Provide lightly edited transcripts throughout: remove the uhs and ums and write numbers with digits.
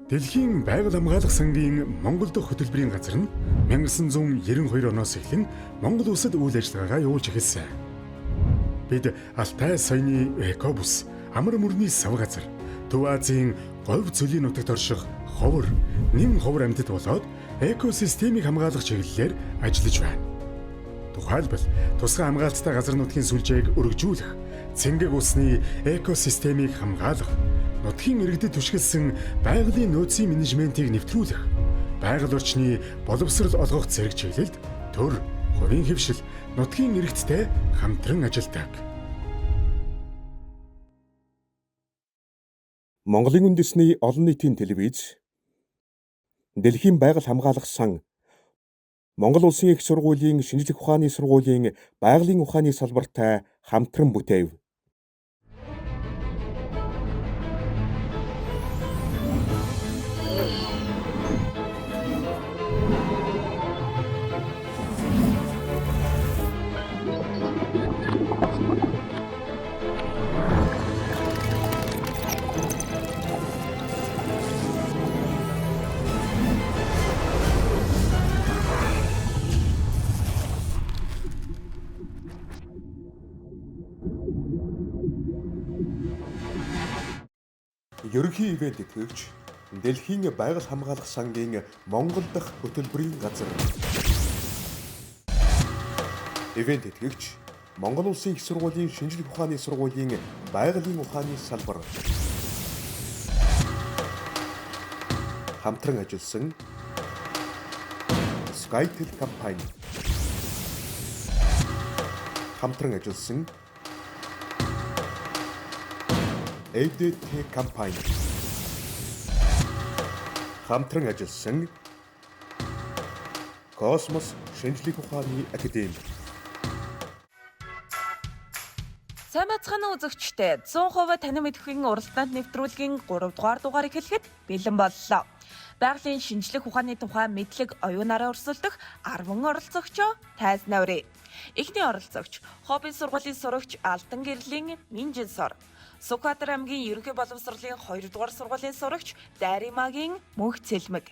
Дэлхийн байгаль хамгаалах сангийн Монгол дахь хөтөлбөрийн газар нь 1992 оноос эхлэн Монгол улсад үйл ажиллагаагаа явуулж эхэлсэн. Бид Алтай соёны экобус, амар мөрний сав газар, Төв Азийн говь цөлийн нутагт орших ховор, нэм ховор амьтад болоод экосистемийг хамгаалах чиглэлээр ажиллаж байна. Тухайлбал, тусгай хамгаалттай газар нутгийн сүлжээг өргөжүүлэх, цэнгэг усны экосистемийг хамгаалах, нутгийн иргэдэд түшгэлсэн байгалийн нөөцийн менежментийг нэвтрүүлэх, байгаль орчны боловсрол олгох зэрэг чиглэлд төр, хувийн хэвшил, нутгийн иргэдтэй хамтран ажилладаг. Монголын үндэсний олон нийтийн телевиз, Дэлхийн байгаль хамгаалах сан, Монгол Улсын их сургуулийн шинжлэх ухааны сургуулийн байгалийн ухааны салбартай хамтран бүтээв. Ерөнхий ивээн тэтгэгч Дэлхийн байгаль хамгаалах сангийн Монгол дахь хөтөлбөрийн газар. Ивээн тэтгэгч Монгол Улсын их сургуулийн шинжлэх ухааны сургуулийн байгалийн ухааны салбар. Хамтран ажилласан Skytel компани. Хамтран ажилласан ADT компани. Хамтран ажилласан Космос шинжлэх ухааны академи. Сайн байцгаана үзэгчдээ 100% танин мэдэхүйн уралдаанд нэвтрүүлгийн 3 дугаар дугаар эхлэхэд бэлэн боллоо. Байгалийн шинжлэх ухааны тухай мэдлэг оюунаараа өрсөлдөх 10 оролцогчоо тайзнаврыг. Эхний оролцогч Хобын сургуулийн сурагч Алдан Гэрлийн Минжин сор. Сүхбаатар аймгийн ерөнхий боловсролын 2 дугаар сургуулийн сурагч Дайримагийн Мөнх Цэлмэг.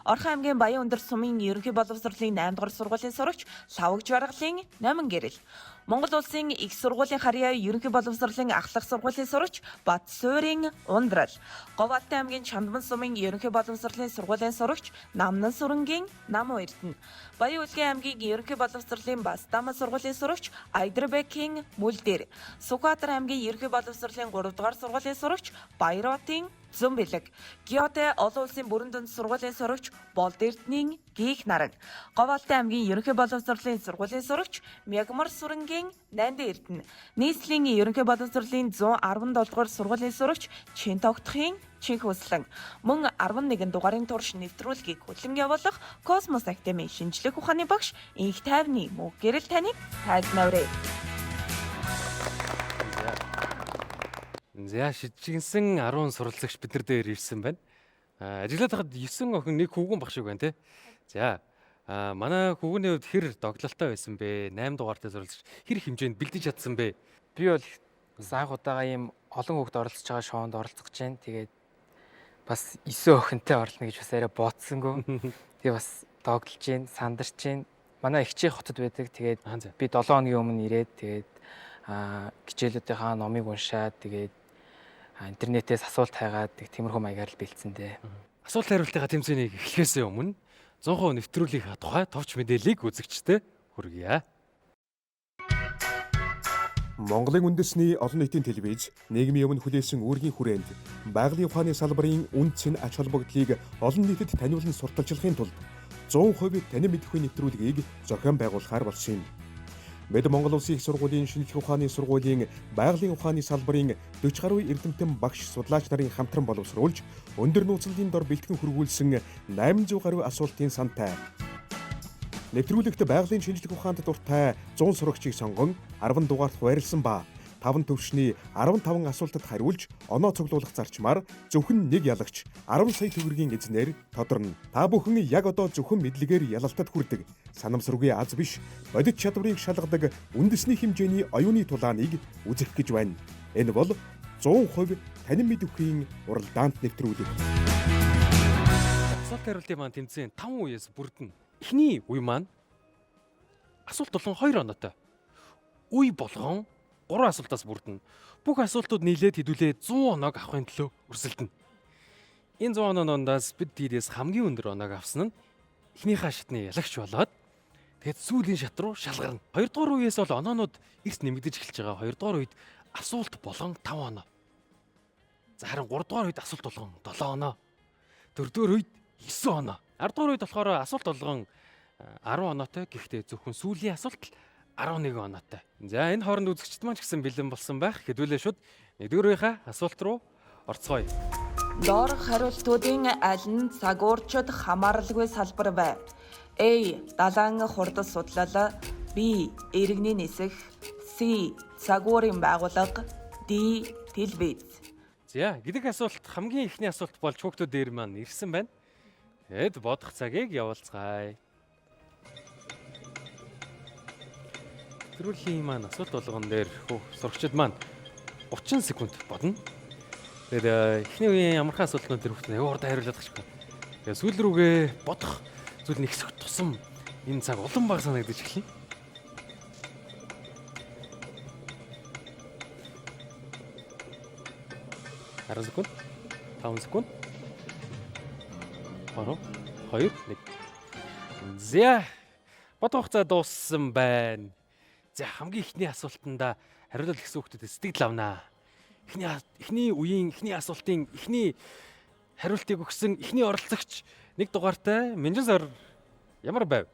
Орхон аймгийн Баян өндөр сумын ерөнхий боловсролын 8 дугаар сургуулийн сурагч Лавг Жаргалын Номин Гэрэл. Монгол Улсын их сургуулийн харьяа ерөнхий боловсролын ахлах сургуулийн сурагч Бат Суурин Ундрал. Говьалтай аймгийн Чандман сумын ерөнхий боловсролын сургуулийн сурагч Намнан Сүрэнгийн Намуу Эрдэнэ. Баян Үлгийн аймгийн ерөнхий боловсролын Бастама сургуулийн сурагч Айдарбекийн Мүлдэр. Сүхбаатар аймгийн ерөнхий боловсролын 3 дугаар сургуулийн сурагч Баяротын Зүүн бэлэг. Гиоте олон улсын бүрэн дүнд сургуулийн сурагч Болд Эрдэнийн Гийх наран. Говьалтай аймгийн ерөнхий боловсролын сургуулийн сурагч Мягмар Сүрэнгийн Нандин Эрдэнэ. Нийслэлийн ерөнхий боловсролын 117 дугаар сургуулийн сурагч Чин тогтхын Чинх Услан. Мөн 11 дугаарын турш нэвтрүүлгийг хүлэн явуулах Космос Академийн шинжлэх ухааны багш Инх Тайвны мөнх гэрэл таныг тайлбарлая. За шижигнсэн 10 суралцагч бид нар дээр ирсэн байна. Ажиллаад байхад 9 охин нэг хүүгэн баг шиг байна те. За манай хүүгний хувьд хэр догтлолтой байсан бэ? 8 дугаартай суралцагч хэр хэмжээнд бэлдэж чадсан бэ? Би бол анх удаага ийм олон хүүхд оролцож байгаа шоунд оролцох гэж байна. Тэгээд бас 9 охинтой оролно гэж бас арай бодсонгүй. Тэгээ бас догтлж гин, сандарч гин. Манай эгчийн хотод байдаг. Тэгээд би 7 хоногийн өмнө ирээд тэгээд хичээлүүдийнхаа номыг уншаад тэгээд интернетээс асуулт хайгаад тиймэрхүү маягаар л бэлдсэн дээ. Асуулт хариултынхаа тэмцээнийг эхлэхээс өмнө 100% нэвтрүүлгийн тухай товч мэдээллийг үзэгчдэд хүргье. Монголын үндэсний олон нийтийн телевиз нийгмийн өмнө хүлээсэн үүргийн хүрээнд байгалийн ухааны салбарын үн цэн ач холбогдлыг олон нийтэд таниулан сурталчлахын тулд 100% танин мэдэхүй нэвтрүүлгийг зохион байгуулахаар болсон юм. Бид Монгол Улсын их сургуулийн шинжлэх ухааны сургуулийн байгалийн ухааны салбарын 40 гаруй эрдэмтэн багш судлаач нарын хамтран боловсруулж өндөр нууцлалын дор бэлтгэн хөрвүүлсэн 800 гаруй асуултын сантай. Нэвтрүүлэгт байгалийн шинжлэх ухаанд дуртай 100 сурагчийг сонгон 10 дугаарт хуваарлсан ба 5 төвшний 15 асуултад хариулж оноо цуглуулах зарчмаар зөвхөн нэг ялагч 10 сая төгрөгийн эзнээр тодорно. Та бүхэн яг одоо зөвхөн мэдлэгээр ялалтад хүрдэг. Санамсаргүй аз биш, бодит чадварыг шалгадаг үндэсний хэмжээний оюуны тулааныг үзэх гэж байна. Энэ бол 100% танин мэдэхүйн уралдаанд нэвтрүүлэг. Асуулт хариултын маань тэмцээн 5 үеэс бүрдэнэ. Эхний үе маань асуулт болгон 2 оноотой. Үе болгон 3 асуултаас бүрдэнэ. Бүх асуултууд нийлээд хэдүүлээ 100 оноог авахын төлөө өрсөлдөнө. Энэ 100 онооноос бид дээрээс хамгийн өндөр оноог авсан нь эхнийхээ шатны ялагч болоод тэгээд сүүлийн шат руу шалгарна. Хоёрдугаар үеэс бол оноонууд эрт нэмэгдэж эхэлж байгаа. Хоёрдугаар үед асуулт болгон 5 оноо. За харин гуравдугаар үед асуулт болгон 7 оноо. Дөрөвдүгээр үед 9 оноо. Аравдугаар үед болохоор асуулт болгон 10 оноотой. Гэхдээ зөвхөн сүүлийн асуулт л 11 оноотой. За энэ хооронд үзэгчд маань ч гэсэн бэлэн болсон байх. Хэдүүлээ шууд нэгдүгээр үеийнхээ асуулт руу орцгоё. Доорх хариултуудын аль нь загварчид хамааралгүй салбар вэ? А. Далайн хурдас судлал, Б. Иргэний нисэх, С. Загварын байгууллага, Д. Телевиз. За гэдэг асуулт хамгийн эхний асуулт болж хүүхдүүд дээр маань ирсэн байна. Тэгэд бодох цагийг явуулцгаая. Нэвтрүүлгийн маань асуулт болгон дээр сурагчид маань 30 секунд бодно. Тэгээд эхний үеийн ямархан асуултнууд дээр хүүхдүүд аюу хурдан хариулаад гашгүй. Тэгээд сүүл рүүгээ бодох зүйл нэгсэх тусам энэ цаг улам бага санагдаж эхэлнэ. 10 секунд, 5 секунд. 3 2 1. За бодох хугацаа дууссан байна. За хамгийн эхний асуултанда хариулал гэсэн хүүхдүүдэд сэтгэл авнаа. Эхний үеийн эхний асуултын эхний хариултыг өгсөн эхний оролцогч нэг дугаартай Минжин сар ямар байв?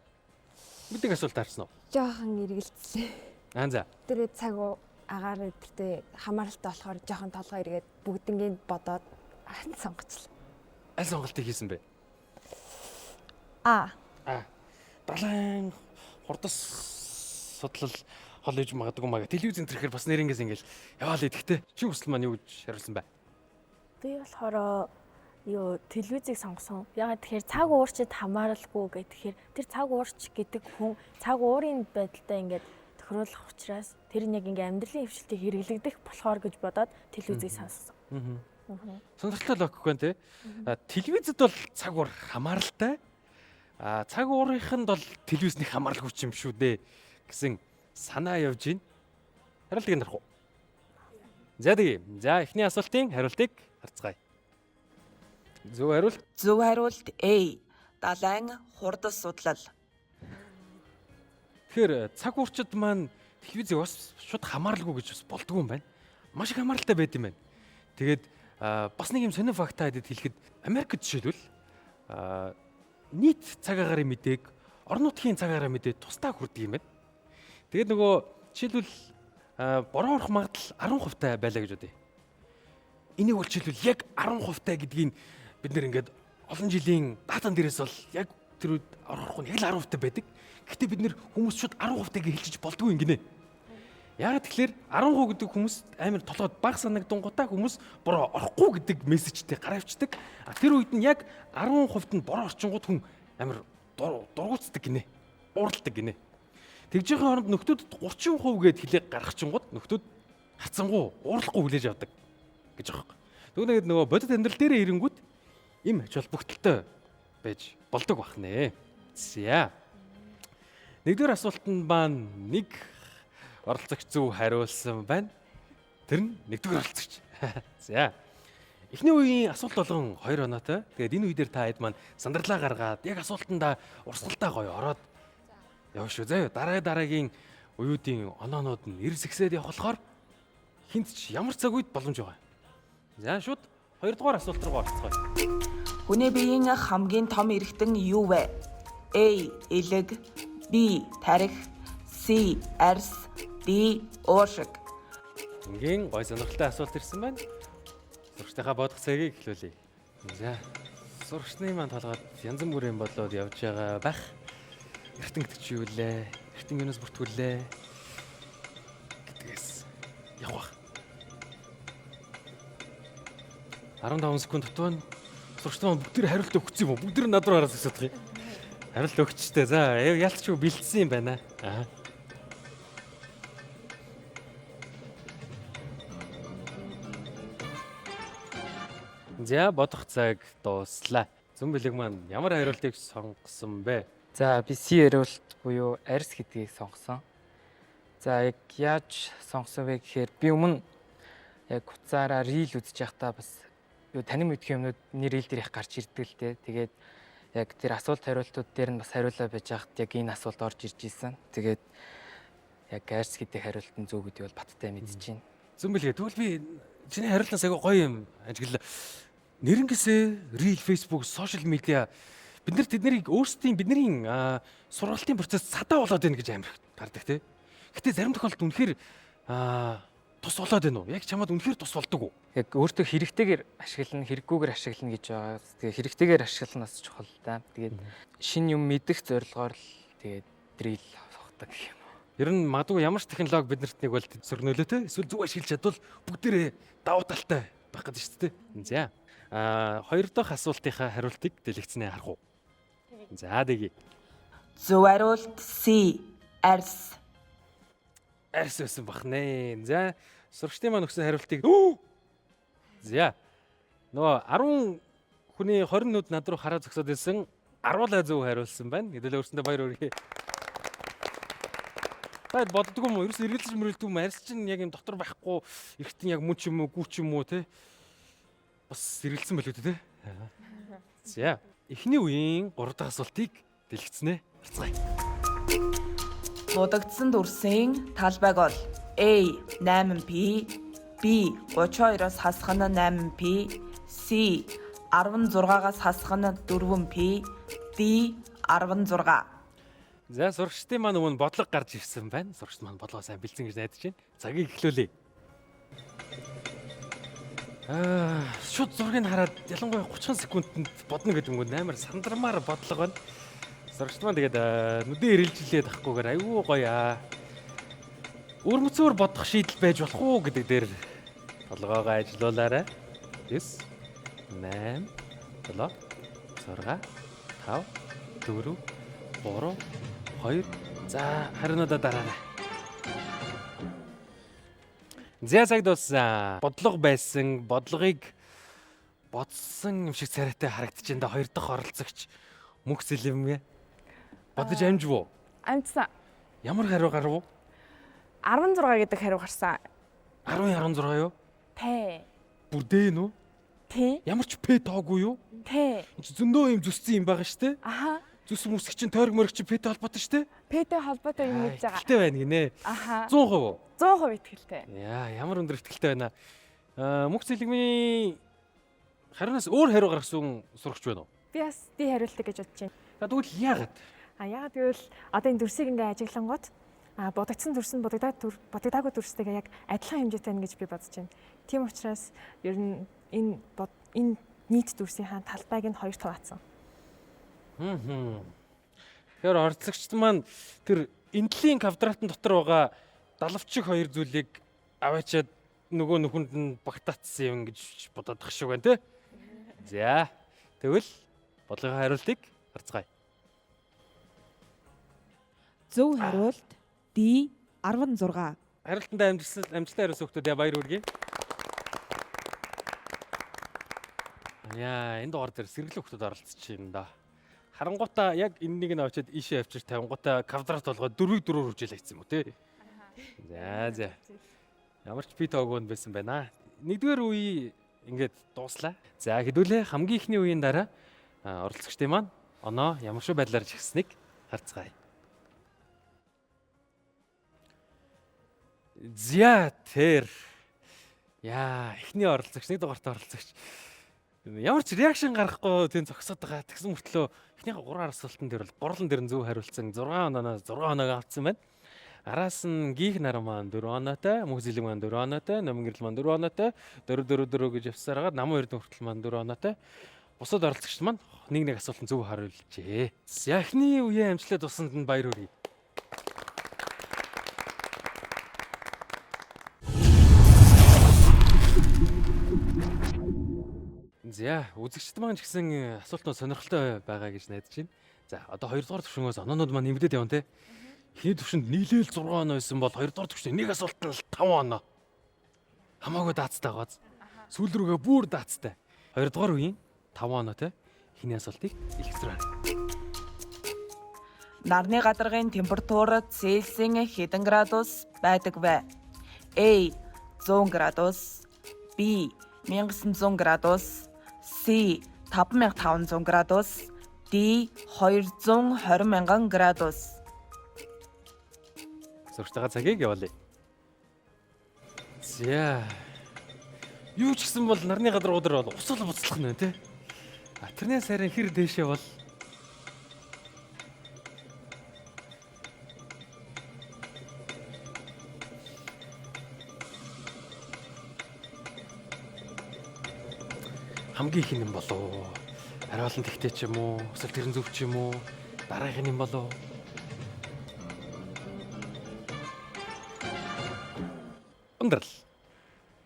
Мэддэг асуулт харсан уу? Жохон эргэлзлээ. Аа за. Тэр цаг агаар өдөртөө хамааралтай болохоор жохон толгой эргээд бүгднгийн бодоод сонгочлаа. Аль сонголтыг хийсэн бэ? А. А. Далайн хурдас судлал хол иж магадгүй мага. Телевиз энэ төрхөр бас нэрнгээс ингээл яваал идэхтэй. Чи хүсэл маань юу гэж хариулсан бэ? Би болохоор юу телевизийг сонгосон. Ягаад тэгэхээр цаг уурчид хамааралгүй гэх тэгэхээр тэр цаг уурч гэдэг хүн цаг уурын байдалтай ингээд тохируулах учраас тэр нь яг ингээ амьдралын хвшилтийг хэрэглэгдэх болохоор гэж бодоод телевизийг сонссон. Сонирхолтой логик байна те. Телевизэд бол цаг уур хамааралтай. А цаг уурынханд бол телевизний хамааралгүй юм шүү дээ гэсэн санаа явж байна. Хариултыг нь харах уу? За тэгье. За эхний асуултын хариултыг харцгаая. Зөв хариулт Зөв хариулт А. Далайн хурдас судлал. Тэгэхээр цаг уурчид маань телевизийг бас шууд хамааралгүй гэж бас болдгоо юм байна. Маш их хамааралтай байд юм байна. Тэгээд бас нэг юм сонин факт та хэдэд хэлэхэд Америкт жишээлбэл нийт цаг агаарын мэдээг орон нутгийн цаг агаарын мэдээ тусдаа хүрдэг юм байна. Тэгээд нөгөө жишээлбэл бороо орох магадлал 10% таа байлаа гэж бодъё. Энийг бол жишээлбэл яг 10% таа гэдгийг бид нэр ингээд олон жилийн датан дээрээс бол яг тэр үед орох нь яг л 10% таа байдаг. Гэхдээ бид нэр хүмүүс шууд 10% таа гэж хэлчих болдгүй юм гинэ. Яагаад тэгэхээр 10% гэдэг хүмүүс амар толгойд баг санагдангуудаа хүмүүс бороо орохгүй гэдэг мессежтэй гараа авчдаг. А тэр үед нь яг 10%-т нь бороо орчингууд хүн амар дургуутдаг гинэ. Уурладаг гинэ. Тэгж байгаа хооронд нөхдүүд 30% гэд хэлээ гаргachингууд нөхдүүд хацсангуу уурлахгүй хүлээж авдаг гэж байгаа юм. Тэгвэл нөгөө бодит амьдрал дээрээ ирэнгүүт им ач холбогдолтой байж болдог бах нэ. За. Нэгдүгээр асуултанд маань нэг оролцогч зөв хариулсан байна. Тэр нь нэгдүгээр оролцогч. За. Эхний үеийн асуулт болгон 2 оноотой. Тэгээд энэ үе дээр та хэд маань сандарлаа гаргаад яг асуултандаа урсгалдаа гоё ороод явна шүү. Заа юу. Дараагийн уюудын оноонууд нь эрс ихсээд явах болохоор хинт ч ямар цаг үед боломж байгаа. За шууд хоёрдугаар асуулт руу орцгоё. Хүний биеийн хамгийн том эргэтэн юу вэ? А. Элэг, Б. Тарих, С. Арьс, Д. Уушиг. Энгийн гой сонирхолтой асуулт ирсэн байна. Сурагчдынхаа бодох цагийг эхлүүлье. За. Сурагчны маань толгойд янз бүрийн бодлоод явж байгаа байх. Эртэн гэдэг чи юу лээ? Эртэн юунаас бүртгүүлээ? Гэдгээс явах. 15 секунд дутуу. Сурагчид маань бүгд хариулт өгсөн юм уу? Бүгд над руу хараад асуудах юм. Хариулт өгчтэй. За, ялцчгүй бэлдсэн юм байна. Аа. За, бодох цаг дууслаа. Зөн бэлэг маань ямар хариултыг сонгосон бэ? За би C хариулт буюу арьс гэдгийг сонгосон. За яг яаж сонгосон вэ гэхээр би өмнө яг утсаараа reel үзэж байхдаа бас юу танин мэдэх юмнууд нэр reel дээр их гарч ирдэг л дээ. Тэгээд яг тэр асуулт хариултууд дээр нь бас хариулаа байж байхад яг энэ асуулт орж ирж исэн. Тэгээд яг арьс гэдэг хариулт нь зөв гэдэг бол баттай мэдэж байна. Зөн бэлгээ тэгвэл би чиний хариултаас айгүй гоё юм ажиглаа. Нэрнгэсээ reel, Facebook, social media бид нар тэднийг өөрсдийн бидний сургалтын процесс садаа болоод байна гэж амар гардаг те. Гэтэ зарим тохиолдолд үнэхээр тус болоод байна уу? Яг чамд үнэхээр тус болдог уу? Яг өөртөө хэрэгтэйгээр ашиглана, хэрэггүйгээр ашиглана гэж байгаа. Тэгээ хэрэгтэйгээр ашиглах нь бас чухал да. Тэгээд шинэ юм мэдэх зорилгоор л тэгээд reel сохдог гэх юм. Ер нь магадгүй ямар ч технологи биднэрт нэг бол сөргнөлөө те. Эсвэл зөв ашиглаж чадвал бүгдээрээ давуу талтай байх гэдэг шүү дээ. За. Хоёр дахь асуултынхаа хариултыг дэлгэцнээ харах уу? За тэгье. Зөв хариулт C. Арьс. Арьс байсан бахнэ. За сурагчдын маань өгсөн хариултыг За. Нөгөө 10 хүний 20 нүд над руу хараа зогсоод байсан 10-ла зөв хариулсан байна. Хэдүүлээ өөрсөндөө баяр хүргэе. Та боддгоо юм уу? Ерөөс эргэлзэж мөрөлдөг юм. Арьс чинь яг юм дотор байхгүй эргэтэн яг мөн ч юм уу, гүү ч юм уу те. Бас эргэлзсэн байлгүй те. За. Эхний үеийн 3 дахь асуултыг дэлгэцнээ харцгаая. Будагдсан дүрсийн талбайг бол A 8P, B 32-оос хасах нь 8P, C 16-аас хасах нь 4P, D 16. За сурагчдын маань өмнө бодлого гарч ирсэн байна. Сурагчд маань бодлогоо сайн бэлдсэн гэж найдаж байна. Цагийг эхлүүлье. Шууд зургийг хараад ялангуяа 30 секундэд бодно гэдэг юм амар сандармаар бодлого байна. Сурагчд маань тэгээд нүдэн эрэлжилээд ахгүйгээр айгүй гоё аа. Өрмөцөөр бодох шийдэл байж болох уу гэдэг дээр толгоогоо ажилуулаарай. 9 8 7 6 5 4 3 2 за хариунуудаа дараарай. За цаг дууссан. Бодлого байсан. Бодлогыг бодсон юм шиг царайтай харагдаж байна да. Хоёр дахь оролцогч мөнх зэлэмгээ. Бодож амжив уу? Амжсан. Ямар хариу гарав уу? 16 гэдэг хариу гарсан. 10 16 юу? Тэ. Бүр дээ нү? Тэ. Ямар ч П тоогүй юу? Тэ. Энд чи зөндөө юм зүсцэн юм байгаа штэ. Аха. Зүс мүсг чинь тойрог мориг чинь П-тэй холбоотой штэ. П-тэй холбоотой юм мэдж байгаа. Итгэлтэй байна гинэ. Аха. 100% уу? 100% итгэлтэй. Яа, ямар өндөр итгэлтэй байна. Мөнх зэлгмийн хариунаас өөр хариу гаргасан сурагч байна уу? Би бас D хариултыг гэж бодож байна. За тэгвэл яагаад? А яагаад гэвэл одоо энэ дүрсийг ингээ ажиглангууд бодогдсон дүрс нь бодогдаагүй дүрстэйгээ яг адилхан хэмжээтэй байна гэж би бодож байна. Тийм учраас ер нь энэ нийт дүрсийнхаа талбайг нь хоёрт хуваацсан. Тэгэхээр оролцогчд маань тэр энтлийн квадратын дотор байгаа далавчих хоёр зүйлийг аваачаад нөгөө нөхөнд нь багтаацсан юм гэж бодоод тах шиг байна те. За тэгвэл бодлогын хариултыг харцгаая. Зөв хариулт D 16. Хариултандаа амжилттай хариулсан хүмүүстээ баяр хүргэе. Яа, энэ дугаар дээр сэргэлэн хүмүүс оролцож юм да. Харангуутаа яг энэнийг нь авчиад ийшээ авчир тавингуутаа квадрат болгоод дөрвийг дөрөөр үржээл хийсэн юм уу те? За за. Ямар ч би тоогоонд байсан байна. Нэгдүгээр үе ингээд дууслаа. За хэдүүлээ хамгийн ихний үеийн дараа оролцогчдын маань оноо ямар шүү байдлаар жигснийг харцгаая. За тэр. Яа, эхний оролцогч, нэг дугаарт оролцогч. Ямар ч реакшн гаргахгүй тийм зогсоод байгаа. Тэгсэн мөртлөө эхнийхээ 3 асуултан дээр бол гурлан дээр нь зөв хариулсан. 6 ононоос 6 оноог авцсан байна. Араас нь гих нар маань 4 оноотой, мөнх зэлэг маань 4 оноотой, номин гэрэл маань 4 оноотой, 4 4 4 гэж явсаар хагаад намын эрдэнэ хүртэл маань 4 оноотой. Бусад оролцогчд маань нэг нэг асуултанд зөв хариулжээ. За эхний үеийн амжилттай дуусанд нь баяр хүргэе. За үзэгчд маань ч гэсэн асуултууд сонирхолтой байгаа гэж найдаж байна. За одоо 2 дугаар түвшнгөөс оноонууд маань нэмэгдээд явна те. Эхний түвшинд нийлээл 6 оноо байсан бол 2 дугаар түвшинд нэг асуулт нь л 5 оноо. Хамаагүй даацтай гоц. Сүүл рүүгээ бүр даацтай. 2 дугаар үеийн 5 оноо те. Хиний асуултыг илгэсрээр харъя. Нарны гадаргын температур Цельсийн хэдэн градус байдаг вэ? A 100 градус, B 1900 градус, C 5500 градус, D 220 мянган градус. Сурчтайгаа цагийг явуулъя. За. Юу ч гэсэн бол нарны гадаргуу дээр бол усал буцлах нь байна те. А тэрнээс харин хэр дээшээ бол хамгийн их юм болов уу? Хариулан тэгтэй ч юм уу? Эсвэл тэрэн зөв ч юм уу? Дараагийнх юм болов уу? Ундрал.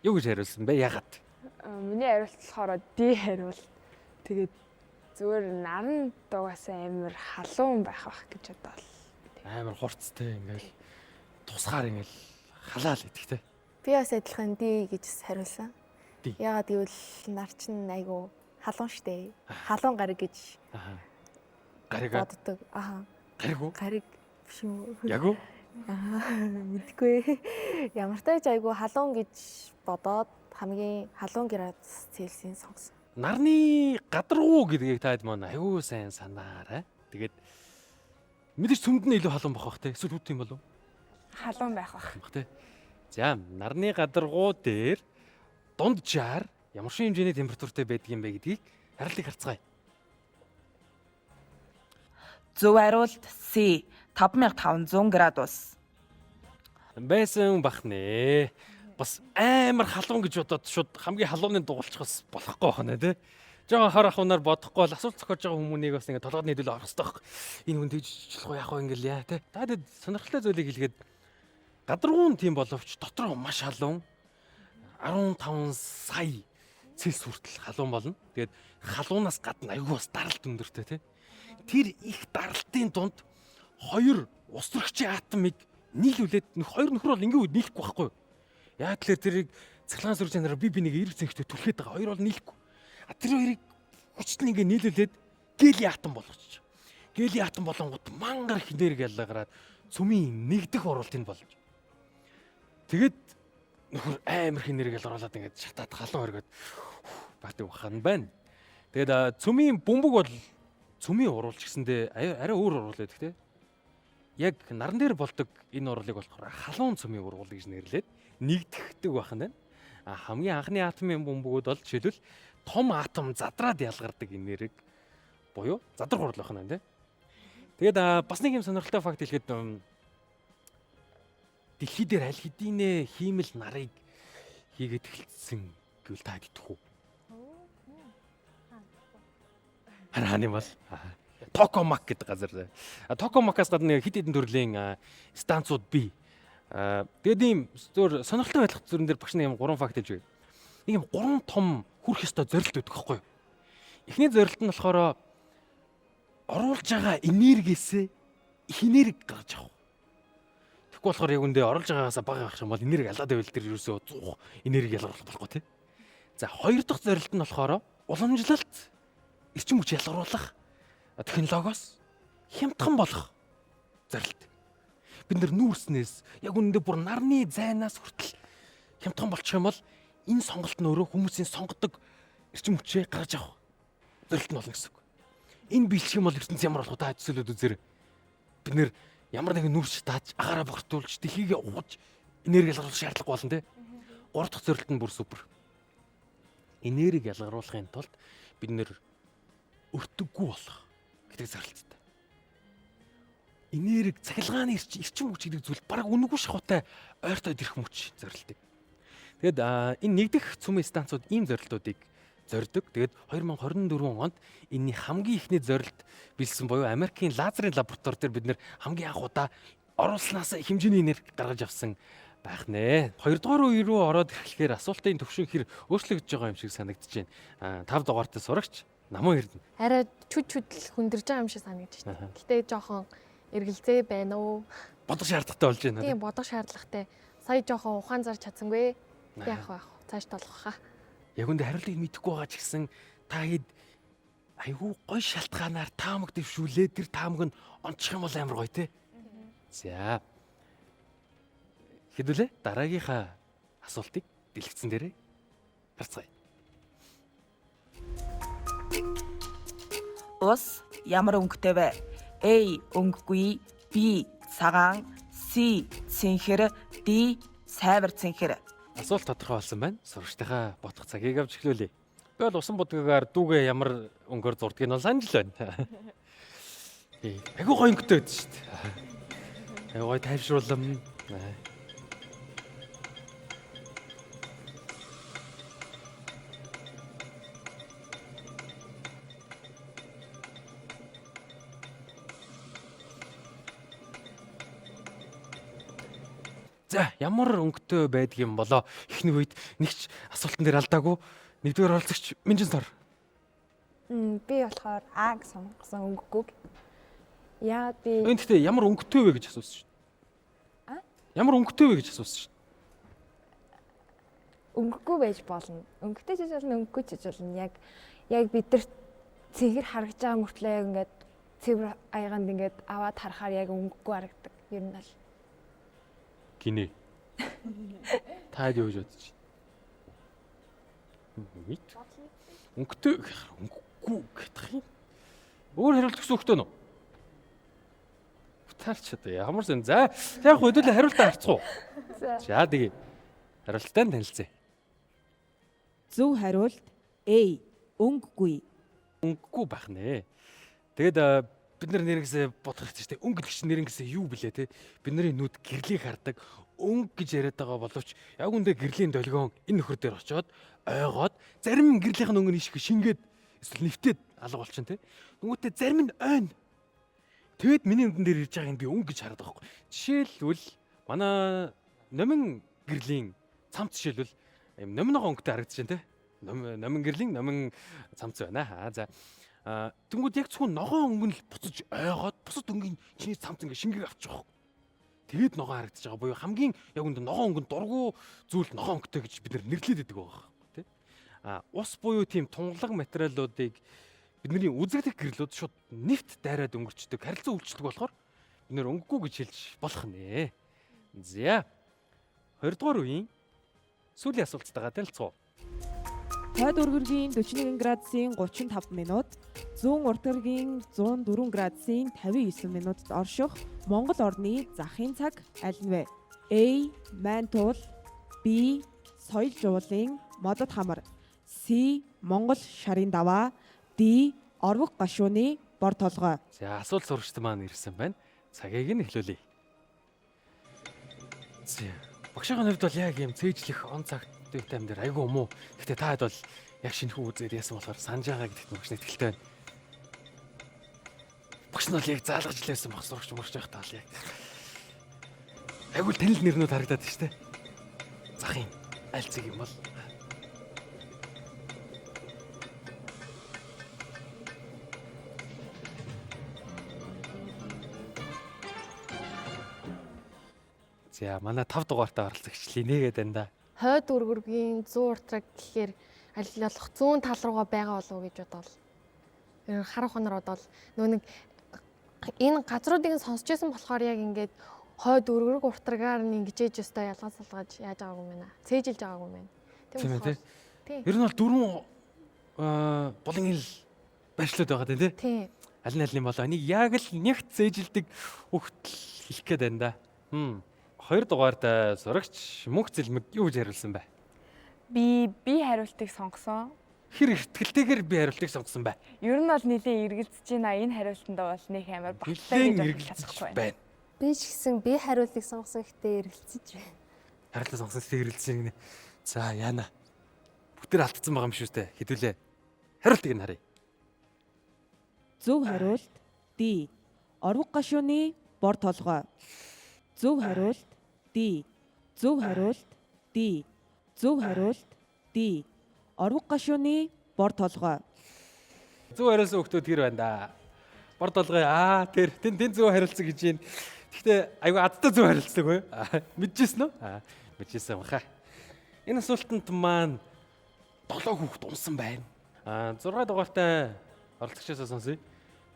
Юу гэж хариулсан бэ? Яагаад? Миний хариулт болохоор D хариулт. Тэгээд зүгээр наран дугаасаа амар халуун байх бах гэж бодоол. Амар хурцтай ингээл тусгаар ингээл халаал идэх те. Би бас адилхан D гэж хариулсан. D. Яагаад гэвэл нар чинь айгу халуун штэ. Халуун гариг гэж Аа. Гариг боддог. Аа. гариг уу? Гариг биш юм уу? Яг уу? Аа, мэдгүй. Ямар ч тач айгу халуун гэж бодоод хамгийн халуун градус Цельсийн сонгосон. Нарны гадаргуу гэдгийг таад маань аюу сайн санаарай. Тэгээд мэдээж сүмд нь илүү халуун бах бах те. Эсвэл үт юм болов? Халуун байх бах. Бах те. За, нарны гадаргуу дээр дунджаар ямар шиг хэмжээний температуртай байдаг юм бэ гэдгийг хариултыг харцгаая. Зөв хариулт C 5500 градус. Байсан бах нэ. Бас амар халуун гэж бодоод шууд хамгийн халууны дугуулчих бас болохгүй байна те. Жогон хор ахуунаар бодохгүй бол асуулт зохиож байгаа хүмүүнийг бас ингэ толгойд нийлүүл орох хэрэгтэй байхгүй. Энэ хүн тэгж члах уу яах вэ ингээл яа те. Та хэд сонирхолтой зүйлийг хэлгээд гадаргуун тийм боловч дотроо маш халуун 15 сая цэлс хүртэл халуун болно. Тэгээд халуунаас гадна айгүй бас даралт өндөртэй те. Тэр их даралтын дунд хоёр ус төрөгчийн атомыг нийлүүлээд нөх хоёр нөхөр бол ингийн үед нийлэхгүй байхгүй юу? Яг тэгэхээр тэрийг цахилгаан сүрж чанараар би бинийг эрг зэнхтэй түлхээд байгаа. Хоёр бол нийлэхгүй. А тэр хоёрыг хүчтэй ингээ нийлүүлээд гелийн атом болгочих. Гелийн атом болонгууд мангар их энерги ялгараад цөмийн нэгдэх оруулалтыг болж. Тэгээд нөхөр амар их энерги ялгаруулад ингээд шатаад халуун өргөд бат ухаан байна. Тэгээд цөмийн бөмбөг бол цөмийн уруулч гэсэндээ арай өөр уруул байдаг те. Яг наран дээр болдог энэ уруулыг болохоор халуун цөмийн уруул гэж нэрлээд нэгдэхдэг байх нь байна. А хамгийн анхны атомын бөмбөгүүд бол жишээлбэл том атом задраад ялгардаг энерги буюу задрах урал байх нь байна те. Тэгээд бас нэг юм сонирхолтой факт хэлэхэд дэлхий дээр аль хэдийнэ хиймэл нарыг хийгээд эхэлсэн гэвэл та итгэх үү? Харин юм бол Токомак гэдэг газар. Токомакаас гадна хэд хэдэн төрлийн станцууд бий. Тэгээд ийм зөвөр сонирхолтой байх зүрэн дээр багш нэг юм гурван факт хэлж өгье. Нэг юм гурван том хүрх ёстой зорилт өгдөг байхгүй юу? Эхний зорилт нь болохоор оруулж байгаа энергиэсээ их энерги гаргаж авах. Тэгэхгүй болохоор яг үндэ оруулж байгаагаасаа бага байх юм бол энерги алаад байвал тэр ерөөсөө 100 энерги ялгаруулах болохгүй тий. За хоёр дахь зорилт нь болохоор уламжлалт эрчим хүч ялгаруулах технологиос хямдхан болох зорилт. Бид нар нүүрснээс яг үнэндээ бүр нарны зайнаас хүртэл хямдхан болчих юм бол энэ сонголт нь өөрөө хүмүүсийн сонгодог эрчим хүчээ гаргаж авах зорилт нь болно гэсэн үг. Энэ биелчих юм бол ертөнц ямар болох вэ? Та төсөөлөд үзээрэй. Бид нэр ямар нэгэн нүүрс тааж агаараа бохирдуулж дэлхийгээ угаж энерги ялгаруулах шаардлагагүй болно те. Гурав дахь зорилт нь бүр супер. Энерги ялгаруулахын тулд бид нэр өртөггүй болох гэдэг зорилттой. Энерги цахилгааны эрчим хүч гэдэг зүйл бараг үнэгүй шахуутай ойртоод ирэх мөч зорилтыг. Тэгээд энэ нэгдэх цөмийн станцууд ийм зорилтуудыг зорддог. Тэгээд 2024 онд энэний хамгийн ихний зорилт бэлсэн буюу Америкийн лазерын лаборатори дээр бид нэр хамгийн анх удаа оруулснаас хэмжээний энерги гаргаж авсан байх нэ. Хоёрдугаар үе рүү ороод ирэхлээр асуултын төвшин хэр өөрчлөгдөж байгаа юм шиг санагдаж байна. 5 дугаартай сурагч Намуу Эрдэнэ. Арай чүд чүдл хүндэрж байгаа юм шиг санагдаж байна. Гэтэ жоохон эргэлзээ байна уу? Бодох шаардлагатай болж байна. Тийм, бодох шаардлагатай. Сая жоохон ухаан зарч чадсангүй. Яах вэ? Цааш толгох хаа. Яг үндэ хариултыг мэдэхгүй байгаа ч гэсэн та хэд Айгүй гой шалтгаанаар таамаг дэвшүүлээ, тэр таамаг нь онцчих юм бол амар гоё те. За. Хэдүүлээ дараагийнхаа асуултыг дэлгэцэн дээрээ харцгаая. Ус ямар өнгөтэй вэ? А. Өнгөгүй, B. Цагаан, C. Цэнхэр, D. Сайвар цэнхэр. Асуулт тодорхой болсон байна. Сурагчдынхаа бодох цагийг авч эхлүүлье. Би бол усан будгаар дүүгээ ямар өнгөөр зурдгийг нь бол санаж л байна. Айгүй гоё өнгөтэй байдаг шүү дээ. Айгүй гоё тайвшруулам. За, ямар өнгөтэй байдаг юм болоо? Эхний үед нэг ч асуултан дээр алдаагүй. Нэгдүгээр оролцогч Минжин сор. Би болохоор А-г сонгосон, өнгөгүйг. Яагаад би Энэ гэхдээ ямар өнгөтэй вэ гэж асуусан шүү дээ. Ямар өнгөтэй вэ гэж асуусан шүү дээ. Өнгөгүй байж болно. Өнгөтэй ч гэж болно, өнгөгүй ч гэж болно. Яг бид нар цэнхэр харагдж байгаа мөртлөө яг ингээд цэвэр аягаанд ингээд аваад харахаар яг өнгөгүй харагдаг. Ер нь бол. Гинэ. Та юу гэж бодож байна? Мэд. Өнгөтэй гэхэр өнгөгүй гэдэг юм. Өөр хариулт өгсөн хөхтөө нөө? Утаарч одоо ямар сэн. За, яг хэдүүлээ хариултаа харцгаа уу? За, тэгээ. Хариулттай нь танилцъя. Зөв хариулт A. Өнгөгүй. Өнгөгүй байх нэ. Тэгээд бид нар нэрнгэсээ бодох хэрэгтэй шүү дээ. Өнгө гэж нэрнгэсээ юу блэ те? Бидний нүд гэрлийг хардаг. Өнгө гэж яриад байгаа боловч яг үндэ гэрлийн долгион энэ нөхөр дээр очиод ойгоод зарим гэрлийнх нь өнгө нь ишг шингээд эсвэл нэвтээд алга болчин те. Нүгүүтээ зарим нь ойн. Тэгэд миний нүдэн дээр ирж байгааг нь би өнгө гэж хараад байгаа байхгүй. Жишээлбэл манай номин гэрлийн цамц жишээлбэл юм номин ногоон өнгөтэй харагдаж байна те. Номин гэрлийн номин цамц байна. Аа за. Тэнгүүд яг зөвхөн ногоон өнгө нь л буцаж ойгоод бусад өнгийн чиний цамц ингээ шингээг авчих واخ. Тэгээд ногоон харагдаж байгаа буюу хамгийн яг үндэ ногоон өнгө нь дургу зүйл ногоон өнгөтэй гэж бид нэрлээд байдаг байгаа байхгүй тий. Ус буюу тийм тунгалаг материалуудыг бидний үзэгдэх гэрлүүд шууд нэвт дайраад өнгөрчдөг, харилцан үйлчлдэг болохоор бид нэр өнгөгүй гэж хэлж болох нэ. За. 20 дугаар үеийн сүүлийн асуулттайгаа танилцгаа. Хойд өргөргийн 41 градусын 35 минут, зүүн урт эргийн 104 градусын 59 минутад орших Монгол орны захын цаг аль нь вэ? A. Майн туул, B. Соёл жуулын модод хамар, C. Монгол шарын даваа, D. Орвог гашууны бор толгой. За, асуулт сурагчд маань ирсэн байна. Цагийг нь эхлүүлье. За, багшийн хувьд бол яг юм цээжлэх он цагт тайм дээр айгүй юм уу? Гэхдээ та хэд бол яг шинэхүү үзээд яасан болохоор санаж байгаа гэдэгт багш итгэлтэй байна. Багш нь бол яг заалгаж л байсан баг сурагч мөрч явах тал яг. Айгүй л танил нэрнүүд харагдаад байна шүү дээ. Захын аль зэг юм бол? За, манай 5 дугаартай оролцогч Линэ гэдэг энэ да. Хойд өргөргийн зүүн уртраг гэхээр аль болох зүүн тал руугаа байгаа болов уу гэж бодоол. Ер нь харах хонор бодоол нөө нэг энэ газруудыг нь сонсч байсан болохоор яг ингээд хойд өргөрөг уртрагаар нь ингэж ээж өстой ялгаж салгаж яаж байгаагүй юм байна. Цээжилж байгаагүй юм байна. Тийм ээ тий. Ер нь бол дөрвөн булан ил байршлууд байгаа тийм тий. Тийм. Аль нь аль нь болоо. Энийг яг л нэгт цээжилдэг хөхтөл хэлэх гээд байна да. 2 дугаард сурагч мөнх зэлмэг юу гэж хариулсан бэ? Би хариултыг сонгосон. Хэр ихтгэлтэйгээр би хариултыг сонгосон бэ? Ер нь бол нэлээд эргэлзэж байна. Энэ хариултандаа бол нэг амар баттай гэж бодож чадахгүй байна. Би ч гэсэн би хариултыг сонгосон гэхдээ эргэлзэж байна. Хариултыг сонгосон гэхдээ эргэлзэж байна гинэ. За, яана. Бүгдээр алдсан байгаа юм шүү дээ. Хэдүүлээ. Хариултыг нь харъя. Зөв хариулт D. Орвог гашууны бор толгой. Зөв хариулт D. Зөв хариулт D. Зөв хариулт D. Орвог гашууны бор толгой. Зөв хариулсан хүмүүс тэр байна да. Бор толгой аа тэр тэн зөв хариулсан гэж байна. Гэхдээ айгүй адтай зөв хариулсан үгүй. Мэдчихсэн үү? Мэдчихсэн баха. Энэ асуултанд маань 7 хүүхэд унсан байна. 6 дугаартай Оролцогчоосоо сонсъё.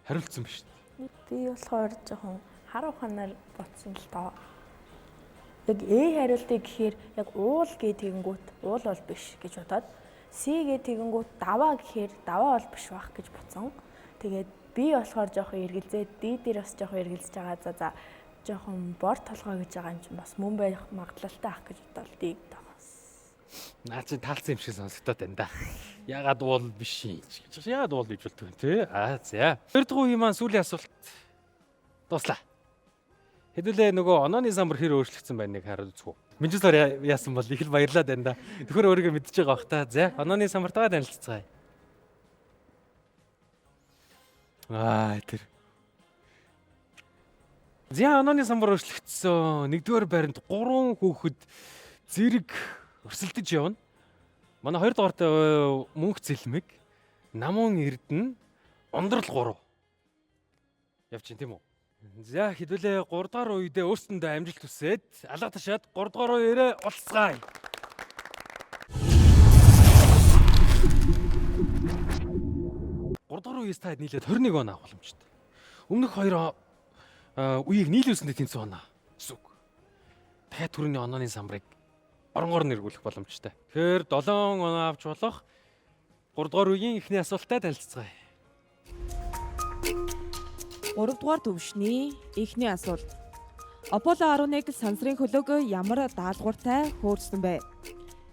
Хариулцсан биш үү? Би болохоор жоохон хар ухаанаар бодсон л доо. Яг Э хариултыг гэхээр яг уул гэ тэгэнгүүт уул бол биш гэж бодоод С гэ тэгэнгүүт даваа гэхээр даваа бол биш байх гэж бодсон. Тэгээд би болохоор жоохон эргэлзээд D дээр бас жоохон эргэлзэж байгаа. За жоохон бор толгой гэж байгаа юм чинь бас мөн байх магадлалтай ах гэж бодоод D-г тоогоос. Наа чи таалцсан юм шиг сонсогдоод байна да. Ягаад уул биш юм чи. Ягаад уул гэж болтгүй те. Аа за. Хоёр дахь үеийн маань сүүлийн асуулт дууслаа. Хэдүүлээ нөгөө онооны самбар хэр өөрчлөгдсөн байна нэг хараад үзэх үү. Минжлаар яасан бол их л баярлаад байна да. Төхөр өөрийгөө мэдчихэж байгаа бах та. За онооны самбартайгаа танилццгаая. Аа тэр. За онооны самбар өөрчлөгдсөн. Нэгдүгээр байранд 3 хүүхэд зэрэг өрсөлдөж явна. Манай хоёр дугаартай мөнх зэлмэг, Намун Эрдэнэ, Ундрал 3. Явж чинь тийм үү? За хэдүүлээ 3 дугаар үедээ өөрсөндөө амжилт хүсээд алга ташаад 3 дугаар үеэрээ уулзгаая. 3 дугаар үеэс та нийлээд 21 он авах боломжтой. Өмнөх хоёр үеийг нийлүүлсэндээ тэнцсэн оноо гэсэн үг. Дахиад түрүүний онооны самбарыг оронгоор нэргүүлэх боломжтой. Тэгэхээр 7 оноо авч болох 3 дугаар үеийн эхний асуултаа танилцгаая. 3 дугаар түвшний эхний асуулт. Аполло 11 сансрын хөлөг ямар даалгавартай хөөрсөн бэ?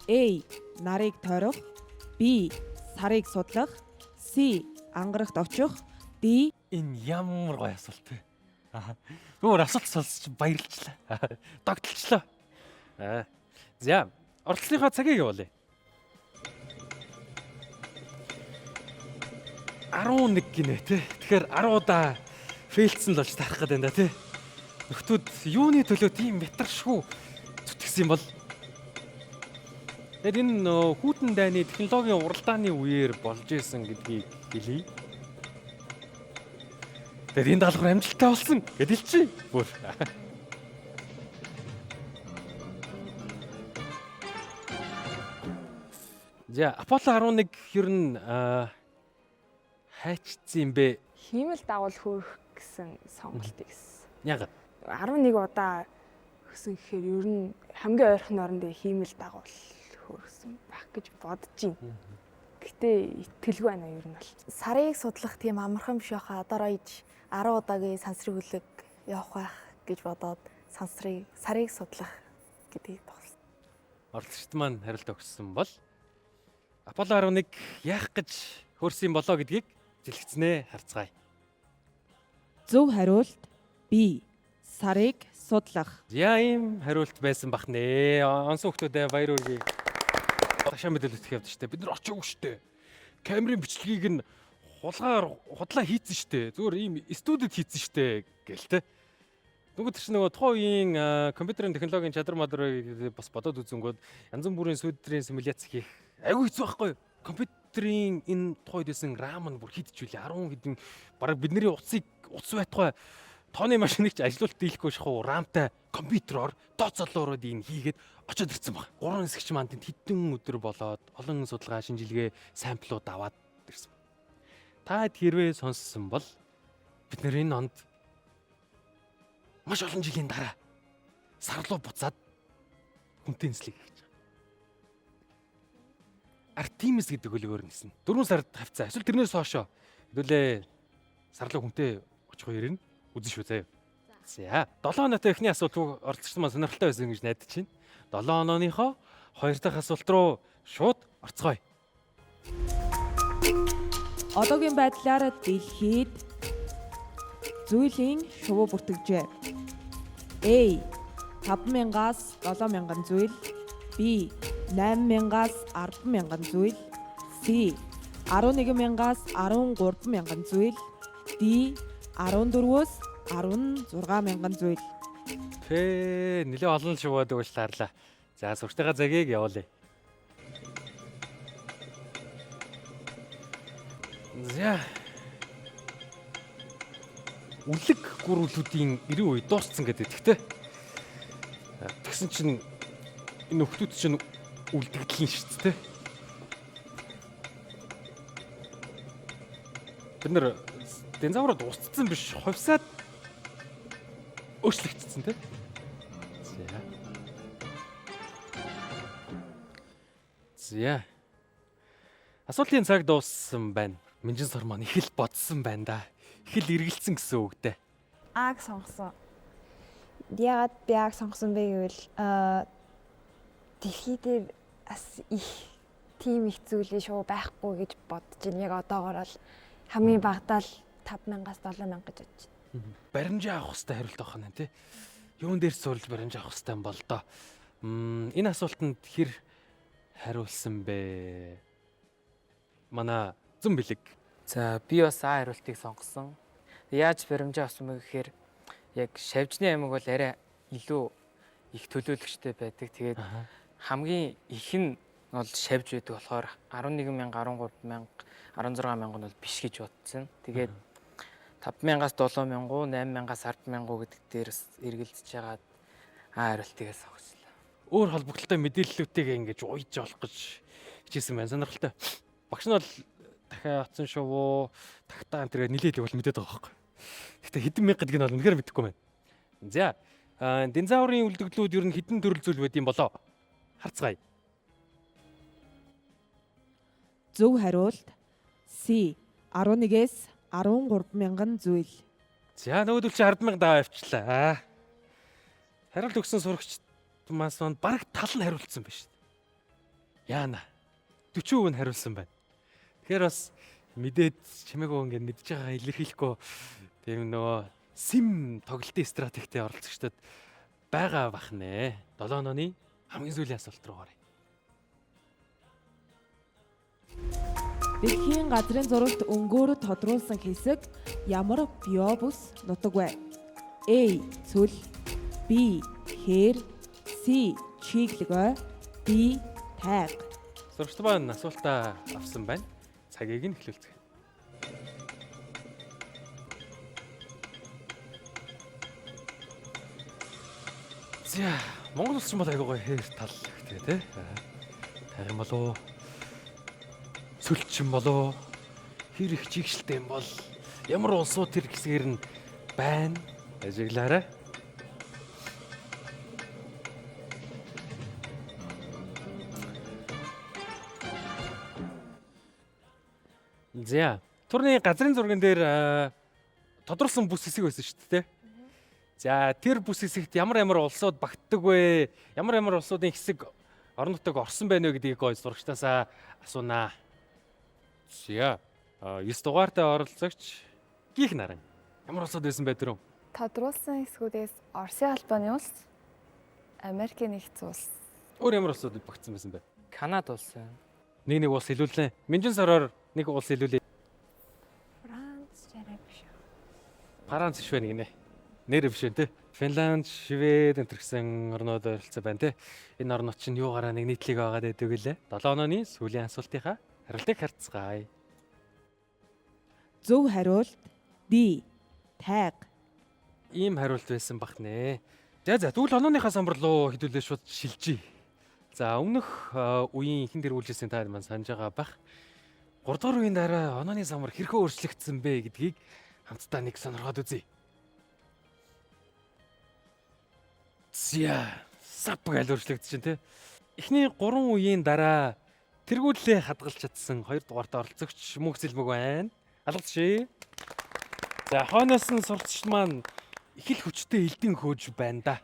A. Нарыг тойрох, B. Сарыг судлах, C. Ангарагт очих, D. Энэ ямар гоё асуулт вэ? Аа. Өөр асуулт сонсч баярлжлаа. Догтлчлаа. Аа. За, оролцсныхоо цагийг явуулъя. 11 гинэ те. Тэгэхээр 10 удаа фейлдсэн л болж таарах гэдэг юм да те. Нөхдүүд юуны төлөө тийм метаршгүй зүтгэсэн юм бол. Тэгэхээр энэ хүүтэн дайны технологийн уралдааны үеэр болж исэн гэдгийг хэлье. Тэгэхээр энэ даалгавар амжилттай болсон гэдэл хэлчихье. Бүр. За, Аполло 11 ер нь хайчсан юм бэ? Хиймэл дагуул хөөх гэсэн сонголтыг хийсэн. Яагаад? 11 удаа хөсөн гэхээр ер нь хамгийн ойрхон оронд хиймэл дагуул хөөрсөн байх гэж бодож байна. Гэтэ итгэлгүй байна ер нь бол. Сарыг судлах тийм амархан биш байхаа. Одоо иж 10 удаагийн сансрын хөлөг явах байх гэж бодоод сарыг судлах гэдгийг тоглосон. Оролцогчд маань хариулт өгсөн бол Аполло 11 яах гэж хөөрсөн болоо гэдгийг зэлгэцнээ харцгаая. Зөв хариулт B. Сарыг судлах. За ийм хариулт байсан бах нэ. Онсон хүмүүстээ баяр хүргэе. Ташаа мэдээлэл өгөх явдал штэ. Бид нар очиагүй штэ. Камерын бичлэгийг нь худлаа хийцэн штэ. Зүгээр ийм студид хийцэн штэ гэл тэ. Нүгт чинь нөгөө тухайн үеийн компьютерийн технологийн чадвар мадрыг бас бодоод үзэнгүүд янз бүрийн сүдрийн симуляц хийх айгүй хэцүү байхгүй юу? Компьютерийн энэ тухайн үед байсан RAM нь бүр хидчихүүлээ. 10 хэдэн бараг бидний утсыг утас байтугай тооны машиныг ч ажилуулт дийлэхгүй шахуу RAM-тай компьютероор тооцоолоороод энэ хийгээд очиод ирсэн баг. 3 хэсэгч маань тэнд хэдэн өдөр болоод олон судалгаа шинжилгээ самплууд аваад ирсэн. Та хэрвээ сонссон бол бид нэр энэ онд маш олон жилийн дараа сар руу буцаад хүнтэй нислэг хийж байгаа. Артемис гэдэг хөлөөр ниснэ. 4 сард хавцаа. Эсвэл тэрнээс хойшоо хэдүүлээ сар руу хүнтэй очих үеэр нь үзэн шүү заяа. За 7 оноотой эхний асуулт оролцогч маань сонирхолтой байсан гэж найдаж байна. 7 онооныхоо хоёр дахь асуулт руу шууд орцгоё. Одоогийн байдлаар дэлхийд зүйлийн шувуу бүртгэжээ. A. 5000-аас 7000 зүйл, B. 8000-аас 10000 зүйл, C. 11000-аас 13000 зүйл, D. 14-өөс 16000 зүйл. Пэ нэлээ олон шуваад өгч таарлаа. За сурчтайгаа цагийг явуулъя. За. Үлэг гүрүүлүүдийн 90 үе дууссан гэдэг те. Тэгсэн чинь энэ нөхдүүд чинь үлдэгдэл нь шүү дээ. Бид нар динозаврууд устцсан биш, хувьсаад өөрчлөгдсөн тий. За. За. Асуултын цаг дууссан байна. Минжин сор маань их л бодсон байна да. Их л эргэлцсэн гэсэн үгтэй. А-г сонгосон. Яагаад би А-г сонгосон бэ гэвэл дэлхий дээр бас их тийм их зүйлээ шоу байхгүй гэж бодож байна. Яг одоогоор л хамгийн багадаа л 5000-аас 7000 гэж бодож байна. Баримжаа авах хэрэгтэй хариулт авах нь тий. Юун дээр суурилж баримжаа авах хэрэгтэй юм бол доо. Энэ асуултанд хэр хариулсан бэ? Манай Зүн бэлэг. За би бас А хариултыг сонгосон. Яаж баримжаа авсан бэ гэхээр яг шавжны аймаг бол арай илүү их төлөөлөгчтэй байдаг. Тэгээд хамгийн их нь бол шавж байдаг болохоор 11 мянга, 13 мянга, 16 мянга нь бол биш гэж бодсон. Тэгээд 5 мянгаас 7 мянга, 8 мянгаас 10 мянга гэдэг дээр бас эргэлдэж байгаад А хариултыг сонгочлаа. Өөр холбогдлолтой мэдээллүүдтэйг ингэж уйж олох гэж хичээсэн байна. Сонирхолтой. Багш нь бол дахиад оцсон шувуу, тагтаа энэ тэргээ нилээд бол мэдээд байгаа байхгүй. Гэхдээ хэдэн мянга гэдгийг нь бол үнэхээр мэдэхгүй байна. За, динозаврын үлдэгдлүүд ер нь хэдэн төрөл зүйл байд юм болоо? Харцгаая. Зөв хариулт C 11-ээс 13 мянган зүйл. За, нөгөөдөл чи 10 мянга даваа авчлаа. Хариулт өгсөн сурагчид мас маань бараг тал нь хариулсан байна шүү дээ. Яана. 40% нь хариулсан байна. Тэгэхээр бас мэдээд чимээгөө ингээд мэдж байгаа илэрхийлэхгүй тийм нөгөө сим тоглолтын стратегтэй оролцогчдод байгаа бах нэ. 7 онооны хамгийн сүүлийн асуулт руу оръё. Дэлхийн газрын зурагт өнгөөр тодруулсан хэсэг ямар био бүс нутаг вэ? А. Цөл, B. Хээр, C. Чиглэг ой, D. Тайга. Сурагчид маань асуултаа авсан байна. Цагийг нь эхлүүлцгээе. За, Монгол улс ч юм бол айгуу гоё хээр тал ихтэй тий. Тайг юм болоо. Цөлч юм болоо. Хэр их чигшэлтэй юм бол ямар улсууд тэр хэсгээр нь байна. Ажиглаарай. За, турны газрын зурган дээр тодорсон бүс хэсэг байсан шүү дээ. За, тэр бүс хэсэгт ямар ямар улсууд багтдаг вэ? Ямар ямар улсуудын хэсэг орон нутаг орсон байна вэ гэдгийг гоё сурагчдаасаа асуунаа. За, 9 дугаартай оролцогч Гих наран. Ямар улсууд байсан бэ түрүү? Тодруулсан хэсгүүдээс Оросын албаны улс, Америкийн нэгдсэн улс. Өөр ямар улсууд багтсан байсан бэ? Канада улс байна. Нэг нэг улс хэлүүллээ. Минжин сороор нэг улс хэлүүлээ. Франц жараа биш. Франц биш байна гинэ. Нэр биш вэ те. Финланд, Швед энэ гэсэн орнууд ойролцоо байна те. Энэ орнууд чинь юугаараа нэг нийтлэг байгаад байдаг гэлээ. 7 онооны сүүлийн асуултынхаа хариултыг харцгаая. Зөв хариулт D. Тайга. Ийм хариулт байсан бах нэ. За за тэгвэл онооныхаа самбар руу хэдүүлээ шууд шилжиж. За өмнөх үеийн ихэн дэргүүлжсэн та маань санаж байгаа бах. 3 дугаар үеийн дараа онооны самбар хэрхэн өөрчлөгдсөн бэ гэдгийг хамтдаа нэг сонирхоод үзье. За, сап гэж өөрчлөгдөж чинь те. Эхний 3 үеийн дараа тэргүүлээ хадгалж чадсан 2 дугаартай оролцогч мөнх зэлмэг байна. Алгадшээ. За, хойноос нь суралцагч маань их л хүчтэй элдэн хөөж байна да.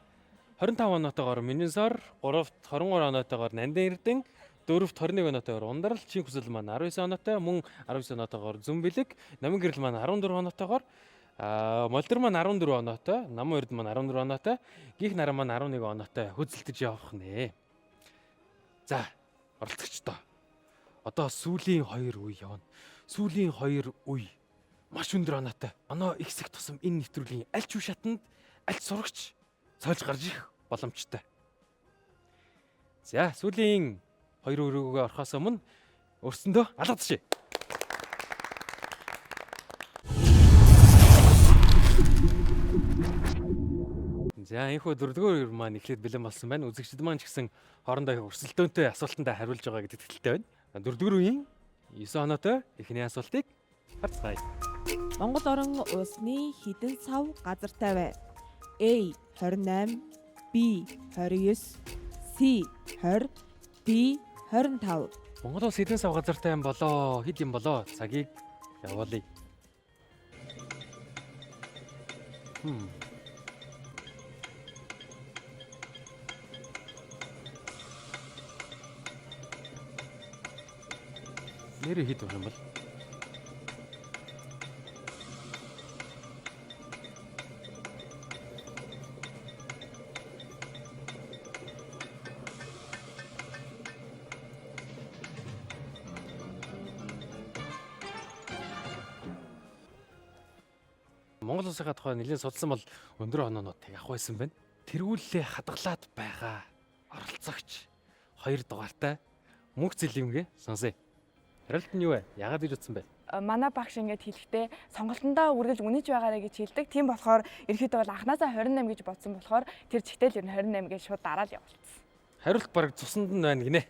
25 оноотойгоор Минисор, 3-т 23 оноотойгоор Нандин Эрдэн, 4-т 21 оноотойгоор Ундрал, Чин хүсэл маань 19 оноотой, мөн 19 оноотойгоор Зүн бэлэг, Номин гэрэл маань 14 оноотойгоор Молдор маань 14 оноотой, Наман эрд маань 14 оноотой, Гих наран маань 11 оноотой хөдөлтөж явах нэ. За, оролцогчдоо. Одоо сүүлийн 2 үе явна. Сүүлийн 2 үе маш өндөр оноотой. Оноо ихсэх тусам энэ нэвтрүүлгийн аль ч үе шатанд аль ч сурагч цойлж гарч ирэх боломжтой. За, сүүлийн 2 өрөөгөө орохоос өмнө өрсөндөө алгадчихъя. За, энэхүү дөрөвдүгээр үе маань эхлээд бэлэн болсон байна. Үзэгчид маань ч гэсэн хоорондоо өрсөлдөөнтэй асуултандаа хариулж байгаа гэдэгт итгэлтэй байна. Дөрөвдүгээр үеийн 9 оноотой эхний асуултыг харцгаая. Монгол орон улсны хэдэн сав газартай вэ? A 28, B 29, C 20, D 25. Монгол улс хэдэн сав газартай юм болоо? Хэд юм болоо? Цагийг явуулъя. Нэрээ хэд байх юм бол? Монгол улсынхаа тухай нэлээд судалсан бол өндөр оноонууд тэг авах байсан байна. Тэргүүллээ хадгалаад байгаа оролцогч 2 дугаартай мөнх зэлэмгээ сонсъё. Хариулт нь юу вэ? Яагаад гэж утсан бэ? Манай багш ингээд хэлэхдээ сонголтондоо үргэлж үнэж байгаарэ гэж хэлдэг. Тийм болохоор ерөөхдөө бол анханасаа 28 гэж бодсон болохоор тэр чигтэл ер нь 28 гэж шууд дараал явуулсан. Хариулт бараг цусанд нь байна гинэ.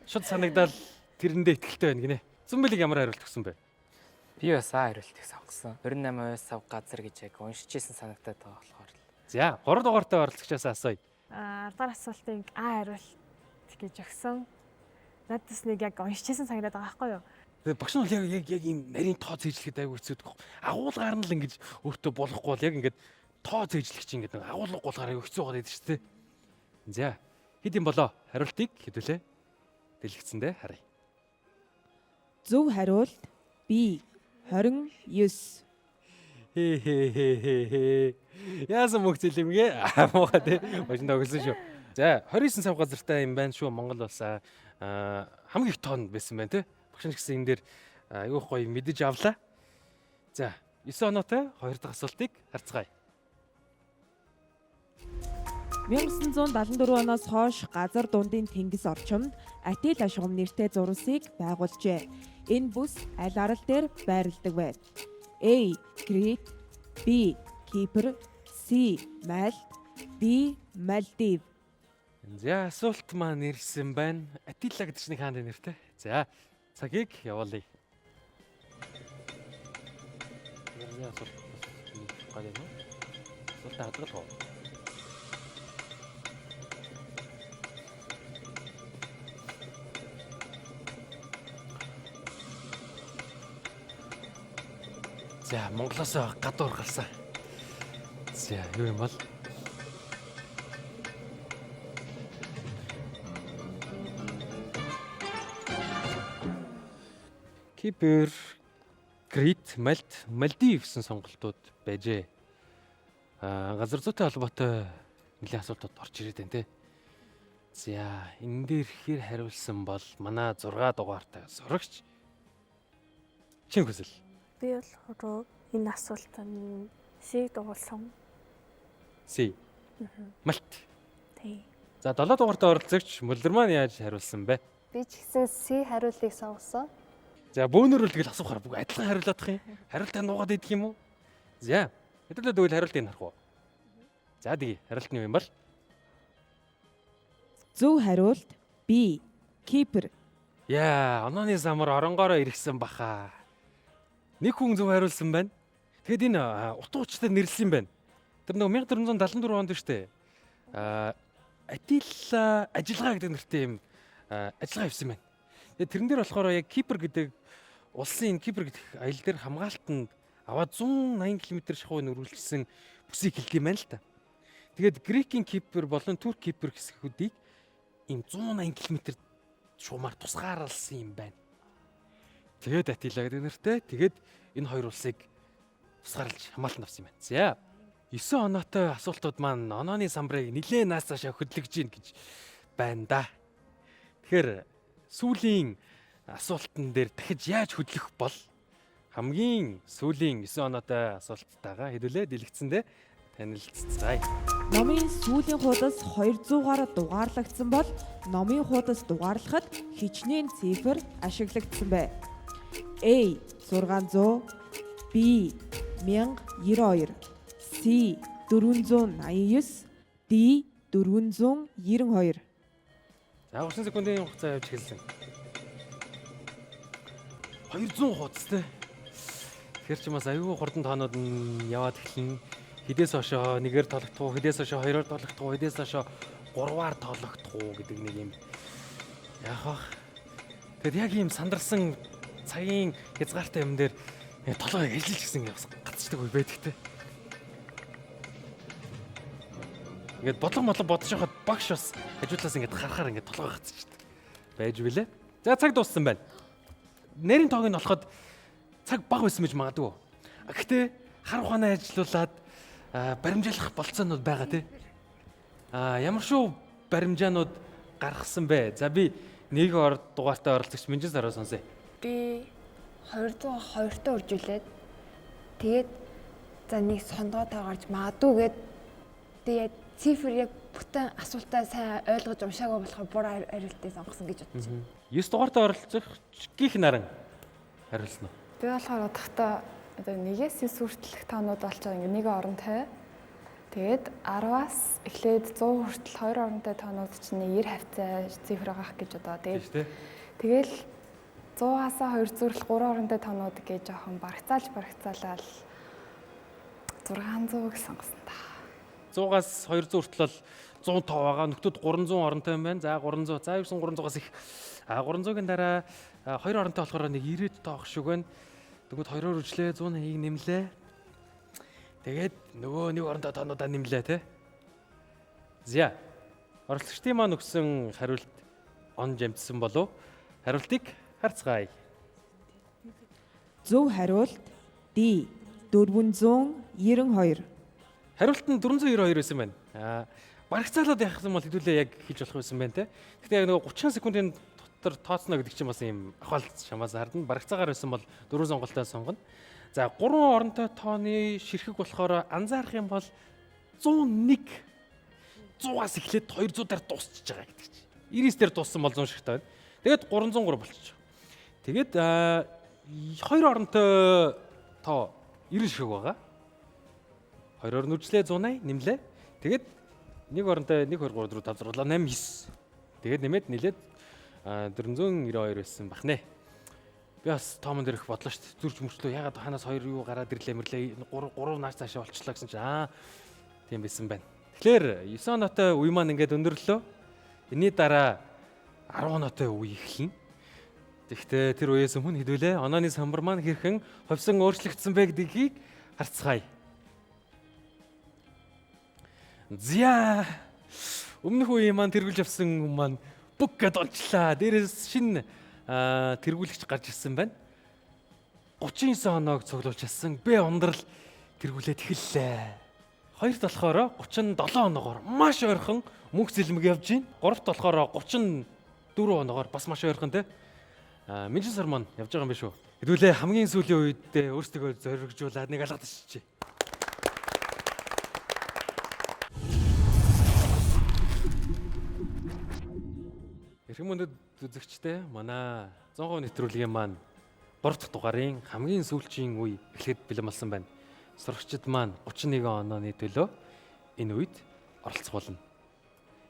Шууд санагдаал тэрэндээ итгэлтэй байна гинэ. Зүмбэлэг ямар хариулт өгсөн бэ? Би бас А хариултыг сонгосон. 28% сав газар гэж яг уншиж исэн санагдаад байгаа болохоор л. За, 3 дугаартай оролцогчоос асууя. Аа, 10 дугаар асуултыг А хариулт гэж өгсөн. Надаас нэг яг уншиж исэн санагдаад байгаа байхгүй юу? Тэгээ багш нь бол яг яг ийм нарийн тоо цээжлэхэд айгүй хэцүү гэдэг. Агуулгаар нь л ингэж өөртөө болохгүй бол яг ингээд тоо цээжлэх чинь ингээд агуулга гулгаар айгүй хэцүү байгаа гэдэг шүү дээ. За, хэд юм болоо? Хариултыг хэдүүлээ. Дэлгэцэндээ харъя. Зөв хариулт B 29. Хе хе хе хе хе. Яасан мөх зэлэмгээ? Муухай тий. Багш нь тоглосон шүү. За, 29 сав газартай юм байна шүү Монгол улсаа. Хамгийн их тоон байсан байна тий. Багш нь гэсэн энэ дээр айгүйх гоё мэдэж авлаа. За, 9 оноотой 2 дахь асуултыг харцгаая. 1974 оноос хойш газар дундын тэнгис орчимд Атила шугам нэртэй зурвасыг байгуулжээ. Энэ бүс аль арал дээр байрладаг вэ? A. Крит, B. Кипр, C. Мальт, D. Мальдив. За, асуулт маань ирсэн байна. Атила гэдэг чинь хаанд нэртэй. За, цагийг явуулъя. Ярзын асуулт бас гал юм уу? Асуултаа хадгалах уу? За, Монголоос гадуур гарсан. За, юу юм бол? Кипр, Крит, Мальт, Мальдив гэсэн сонголтууд байжээ. Газар зүйтэй холбоотой нэлийн асуултууд орж ирээд байна те. За, энэ дээр хэр хариулсан бол манай 6 дугаартай сурагч Чин хүсэл. Би болохоор энэ асуултанд C дугуулсан. C. Мальт. Тий. За, 7 дугаартай оролцогч Мөлдөр маань яаж хариулсан бэ? Би ч гэсэн C хариултыг сонгосон. За, бөөнөр л тэгэл асуухаар бүгд адилхан хариулах юм. Хариултаа нуугаад идэх юм уу? За, хэдүүлээ тэгвэл хариултыг харах уу? За, тэгье. Хариулт нь юу юм бол? Зөв хариулт B. Кипр. Яа, онооны самар оронгоороо иргсэн баха. Нэг хүн зөв хариулсан байна. Тэгэхэд энэ утга учиртай нэрлсэн юм байна. Тэр нөгөө 1474 онд шүү дээ. Атила ажиллагаа гэдэг нэртэй юм ажиллагаа явсан байна. Тэгээд тэрэн дээр болохоор яг Кипр гэдэг улсын энэ Кипр гэдэг аялал дээр хамгаалтанд аваад 180 км шахуу нөрвөлжсэн бүсийг хэлдэг юм байна л та. Тэгээд Грекийн Кипр болон Турк Кипр хэсгүүдийг ийм 180 км шуумаар тусгаарлсан юм байна. Тэгээд Атила гэдэг нэртэй. Тэгээд энэ хоёр улсыг тусгаарлаж хамгаалтанд авсан юм байна. За, 9 оноотой асуултууд маань онооны самбарыг нилээн наас цаашаа хөдлөж гин гэж байна да. Тэгэхээр сүүлийн асуултан дээр дахиж яаж хөдлөх бол хамгийн сүүлийн 9 оноотой асуулттайгаа хэдүүлээ дэлгэцэндээ танилццгаая. Номын сүүлийн хуудас 200-аар дугаарлагдсан бол номын хуудас дугаарлахад хичнээн цифр ашиглагдсан бэ? A 600, B 1092, C 489, D 492. За, 30 секундын хугацаа явж эхэлсэн. 200 хуудастай. Тэгэхээр чи бас аюу хурдан тоонууд нь яваад эхэлнэ. Хідээс хошоо нэгээр тоологдох уу, хідээс хошоо хоёроор тоологдох уу, хідээс хошоо гурваар тоологдох уу гэдэг нэг юм яах вэ? Тэгэд яг ийм сандарсан цагийн хязгаартай юм дээр толгойг ажиллаж гисэн явсан гацчдаг үе байдаг те. Ингээд бодлого бодож байхад багш бас хажуудлаас ингээд харахаар ингээд толгой гацчдаг байж билээ. За цаг дууссан байна. Нэрийн тоог нь олоход цаг бага байсан гэж магадгүй. Гэхдээ хар ухаанаа ажиллуулад баримжаалах болцоонууд байгаа тий. Ямар шүү баримжаанууд гаргасан бэ? За би нэг ор дугаартай оролцогч Минжин сараа сонсъё. Би 202-той үржүүлээд тэгээд за нэг сондгоо тоо гарч магадгүй гээд тэгээд цифр яг бүтэн асуултаа сайн ойлгож уншаагүй болохоор буруу хариултыг сонгосон гэж бодчих. 9 дугаартай оролцогч гих наран хариулсан уу? Би болохоор бодохдоо одоо 1-ээс 9 хүртэлх тоонууд болчихоо ингээ нэг оронтой. Тэгээд 10-аас эхлээд 100 хүртэл 2 оронтой тоонууд чинь 90 хавцаа цифр байгаа гэж бодоо. Тэгээд тэгэл 100-аас 200 хүртэл 3 оронтой тоонууд гэж жоохон барагцаалал 600 гэж сонгосон та. 100-аас 200 хүртэл бол 100 тоо байгаа. Нөхдүүд 300 оронтой юм байна. За 300. За юусэн 300-аас их. 300-ын дараа 2 оронтой болохоор нэг 90 тоо ах шиг байна. Тэгвэл 2-оор үржлээ, 180-ыг нэмлээ. Тэгээд нөгөө нэг оронтой тоонуудаа нэмлээ те. За. Оролцогчдын маань өгсөн хариулт он жамтсан болов. Хариултыг харцгаая. Зөв хариулт D 492. Хариулт нь 492 байсан байна. Барагцаалаад явах юм бол хэдүүлээ яг хийж болох байсан байна те. Гэхдээ яг нөгөө 30 секундын дотор тооцно гэдэг чинь бас юм ахвал шамаас хардна. Барагцаагаар байсан бол дөрвөн сонголтоо сонгоно. За 3 оронтой тооны ширхэг болохоор анзаарах юм бол 101 100-аас эхлээд 200 дээр дуусчихж байгаа гэдэг чинь. 99 дээр дууссан бол 100 ширхтэй байна. Тэгээд 303 болчих. Тэгээд 2 оронтой тоо 90 ширхэг байгаа. 2-оор нүржлээ 180 нэмлээ. Тэгээд нэг оронтой 1 2 3 4 5 6 7 8 9. Тэгээд нэмээд нилээд 492 байсан бахнэ. Би бас тоомон дээр их бодлоо шүү дээ. Зүрч мөрчлөө ягаад ханаас 2 юу гараад ирлээ мэрлээ 3 3 нааш цаашаа болчлоо гэсэн чинь тийм байсан байна. Тэгэхээр 9 оноотой үе маань ингээд өндөрлөө. Энийний дараа 10 оноотой үе эхэлнэ. Тэгэхдээ тэр үеэс өмнө хэдүүлээ онооны самбар маань хэрхэн ховсон өөрчлөгдсөн бэ гэдгийг харцгаая. Зя өмнөх үеийн маань тэргүүлж авсан хүн маань бүк гэд ончлаа. Дээрээс шинэ тэргүүлэгч гарч ирсэн байна. 39 оноог цуглуулж чадсан. Б ундрал тэргүүлээд эхэллээ. Хоёрт болохоор 37 оноогоор маш ойрхон мөнх зэлмэг явж байна. Гуравт болохоор 34 оноогоор бас маш ойрхон те. Минжин сар маань явж байгаа юм биш үү? Хэдүүлээ хамгийн сүүлийн үед өөрсдөө зоригжуулаад нэг алгадчихжээ. Эрхэм мөндөд үзэгчдээ манай 100% нэвтрүүлгийн маань 3 дахь дугаарын хамгийн сүүлчийн үе эхлэхэд бэлэн болсон байна. Сурагчид маань 31 онооны төлөө энэ үед оролцох болно.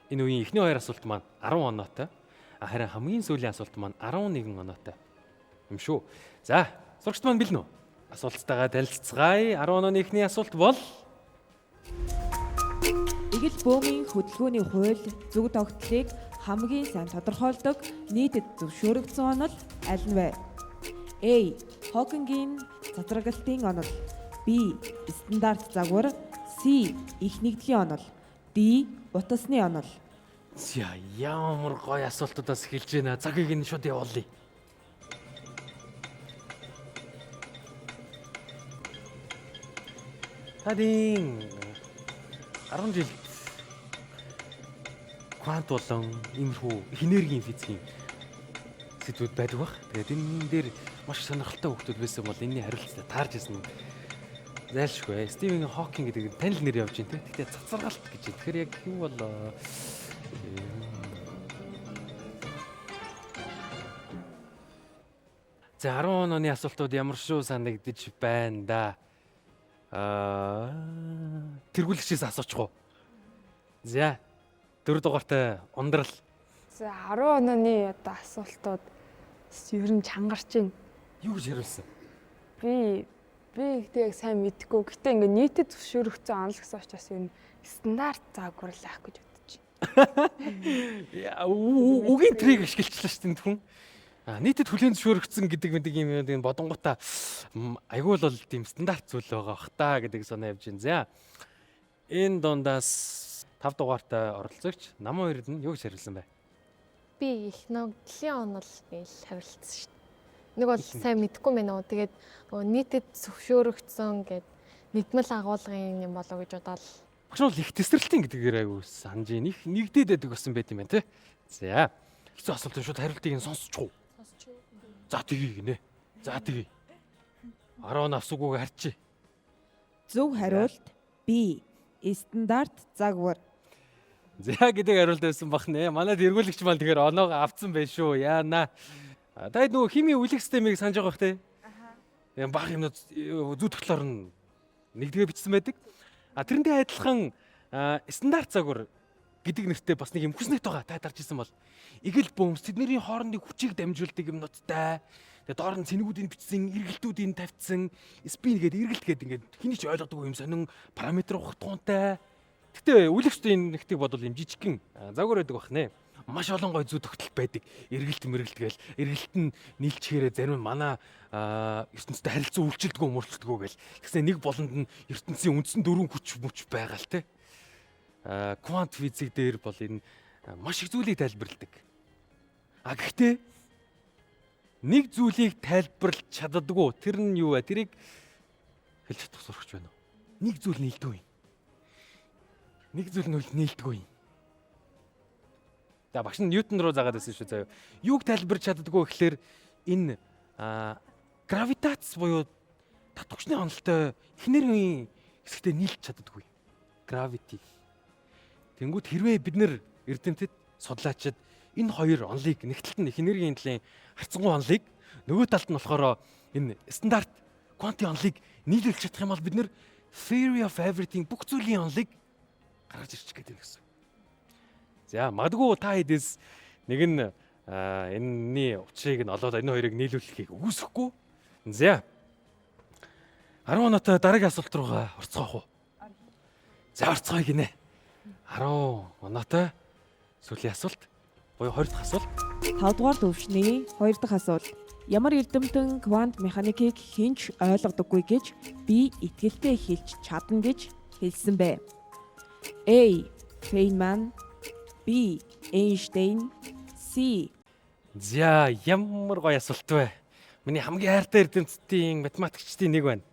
Энэ үеийн эхний хоёр асуулт маань 10 оноотой. Харин хамгийн сүүлийн асуулт маань 11 оноотой юм шүү. За, сурагчид маань бэлэн үү? Асуулттайгаа танилццгаая. 10 онооны эхний асуулт бол Игэл бөөмийн хөдөлгөөний хууль зүг тогтлыг хамгийн сайн тодорхойлдог нийтэд зөвшөөрөгдсөн онол аль нь вэ? A. Хокингийн цацраглалтын онол. B. Стандарт загвар. C. Их нэгдлийн онол. D. Утасны онол. За, ямар гоё асуултуудаас эхэлж байна. Цагийг нь шууд явуулъя. Тадын 10 жилд квант болон иймэрхүү их энергийн физикийн сэдвүүд байдаг бах. Тэгээд энэ дээр маш сонирхолтой хүмүүс байсан бол энэний хариулттай таарч ирсэн зайлшгүй. Стивен Хокинг гэдэг танил нэр явж байна те. Гэхдээ цацаргалт гэж. Тэгэхээр яг юу бол За 10 онооны асуултууд ямар шүү санагдаж байна да. Тэргүүлэгчээс асуучих уу. За 4 дугаартай ундрал. За 10 онооны одоо асуултууд ер нь чангарч байна. Юу гэж хариулсан? Би Би ихтэй яг сайн мэдэхгүй. Гэтэ ингээ нийтэд зөвшөөрөгдсөн онол гэсэн учраас энэ стандарт загвар л ах гэж бодож байна. Үгийн трийг ашиглчлаа шүү дээ хүн. Нийтэд хүлээн зөвшөөрөгдсөн гэдэг мэдэг юм юм бодонгуудаа айгүй л бол тийм стандарт зүйл байгаа бах та гэдэг санаа явж байна. За. Энэ дундаас 5 дугаартай оролцогч Наман хоёрд нь юу гэж хариулсан бэ? Би их ногдлын онол гэж хариулсан шүү дээ. Нэг бол сайн мэдэхгүй мэн үү. Тэгээд нөгөө нийтэд зөвшөөрөгдсөн гэд нэгдмэл агуулгын юм болоо гэж бодоол. Багш нь бол их тесрэлтийн гэдгээр айгүй санаж ийн. Их нэгдээд байдаг болсон байт юм байна те. За. Хэцүү асуултын шууд хариултыг нь сонсчих уу? За тгий гинэ. За тгий. 10 авсуугүйг харчи. Зөв хариулт B. Стандарт загвар. За гэдэг хариулт байсан бах нэ. Манайд эргүүлэгч маань тэгэхээр оноогоо авцсан байх шүү. Яана. Та хэд нөгөө химийн үлэх системийг санаж байгаа бах те. Аа. Баг юмнууд зүү төглөөр нь нэгдгээ бичсэн байдаг. А тэрнтэй адилхан стандарт загвар гэдэг нэртэй бас нэг юм хүснэгт байгаа. Та дарж исэн бол эгэл бөмс тэдний хоорондын хүчийг дамжуулдаг юмнуудтай. Тэгээ доор нь цэнэгүүдийн бичсэн, эргэлтүүдийн тавьчихсан, спин гэдэг эргэлт гэдэг ингээд хэний ч ойлгодог юм сонин параметр ухтгуунтай. Гэтэ үлэх ёстой нэгтийг бодвол юм жижигхэн загвар байдаг бах нэ. Маш олон гой зүй тогтолт байдаг. Эргэлт мэргэлт гээл эргэлт нь нийлчихээрээ зарим нь манай ертөнцтэй харилцан үйлчилдэггүй мөрчлдэггүй гээл. Тэгснэ нэг болонд нь ертөнцийн үндсэн дөрвөн хүч мөч байгаа л те. Квант физик дээр бол энэ маш их зүйлийг тайлбарладаг. А гэхдээ нэг зүйлийг тайлбарлаж чаддаггүй. Тэр нь юу вэ? Тэрийг хэлж чадах сурагч байна уу? Нэг зүйл нийлдэггүй юм. Нэг зүйл нь нийлдэггүй юм. За багш нь Ньютон руу заагаад байсан шүү заяа. Юуг тайлбарч чаддаггүй гэхлээр энэ гравитац буюу татварчны онолтой эхнэрийн хэсэгтээ нийлж чаддаггүй. Gravity. Тэнгүүт хэрвээ бид нэр эрдэмтэд судлаачид энэ хоёр онолыг нэг талд нь их энергийн талын харьцангуй онолыг нөгөө талд нь болохоор энэ стандарт квантын онолыг нийлүүлж чадах юм бол бид нэр theory of everything бүх зүйлийн онолыг гаргаж ирчих гэдэг юм гэсэн. За магадгүй та хэдээс нэг нь энэний учрыг нь олоод энэ хоёрыг нийлүүлэхийг үгүйсэхгүй. За 10 оноотой дараагийн асуулт руугаа орцгоох уу? За орцгоё гинэ. 10 оноотой сүүлийн асуулт буюу 20 дахь асуулт. 5 дугаар төвшний 2 дахь асуулт. Ямар эрдэмтэн квант механикийг хэн ч ойлгодоггүй гэж би итгэлтэй хэлж чадна гэж хэлсэн бэ? A. Feynman, B. Эйнштейн, C. За ямар гоё асуулт вэ? Миний хамгийн хайртай эрдэмтдийн математикчдын нэг байна.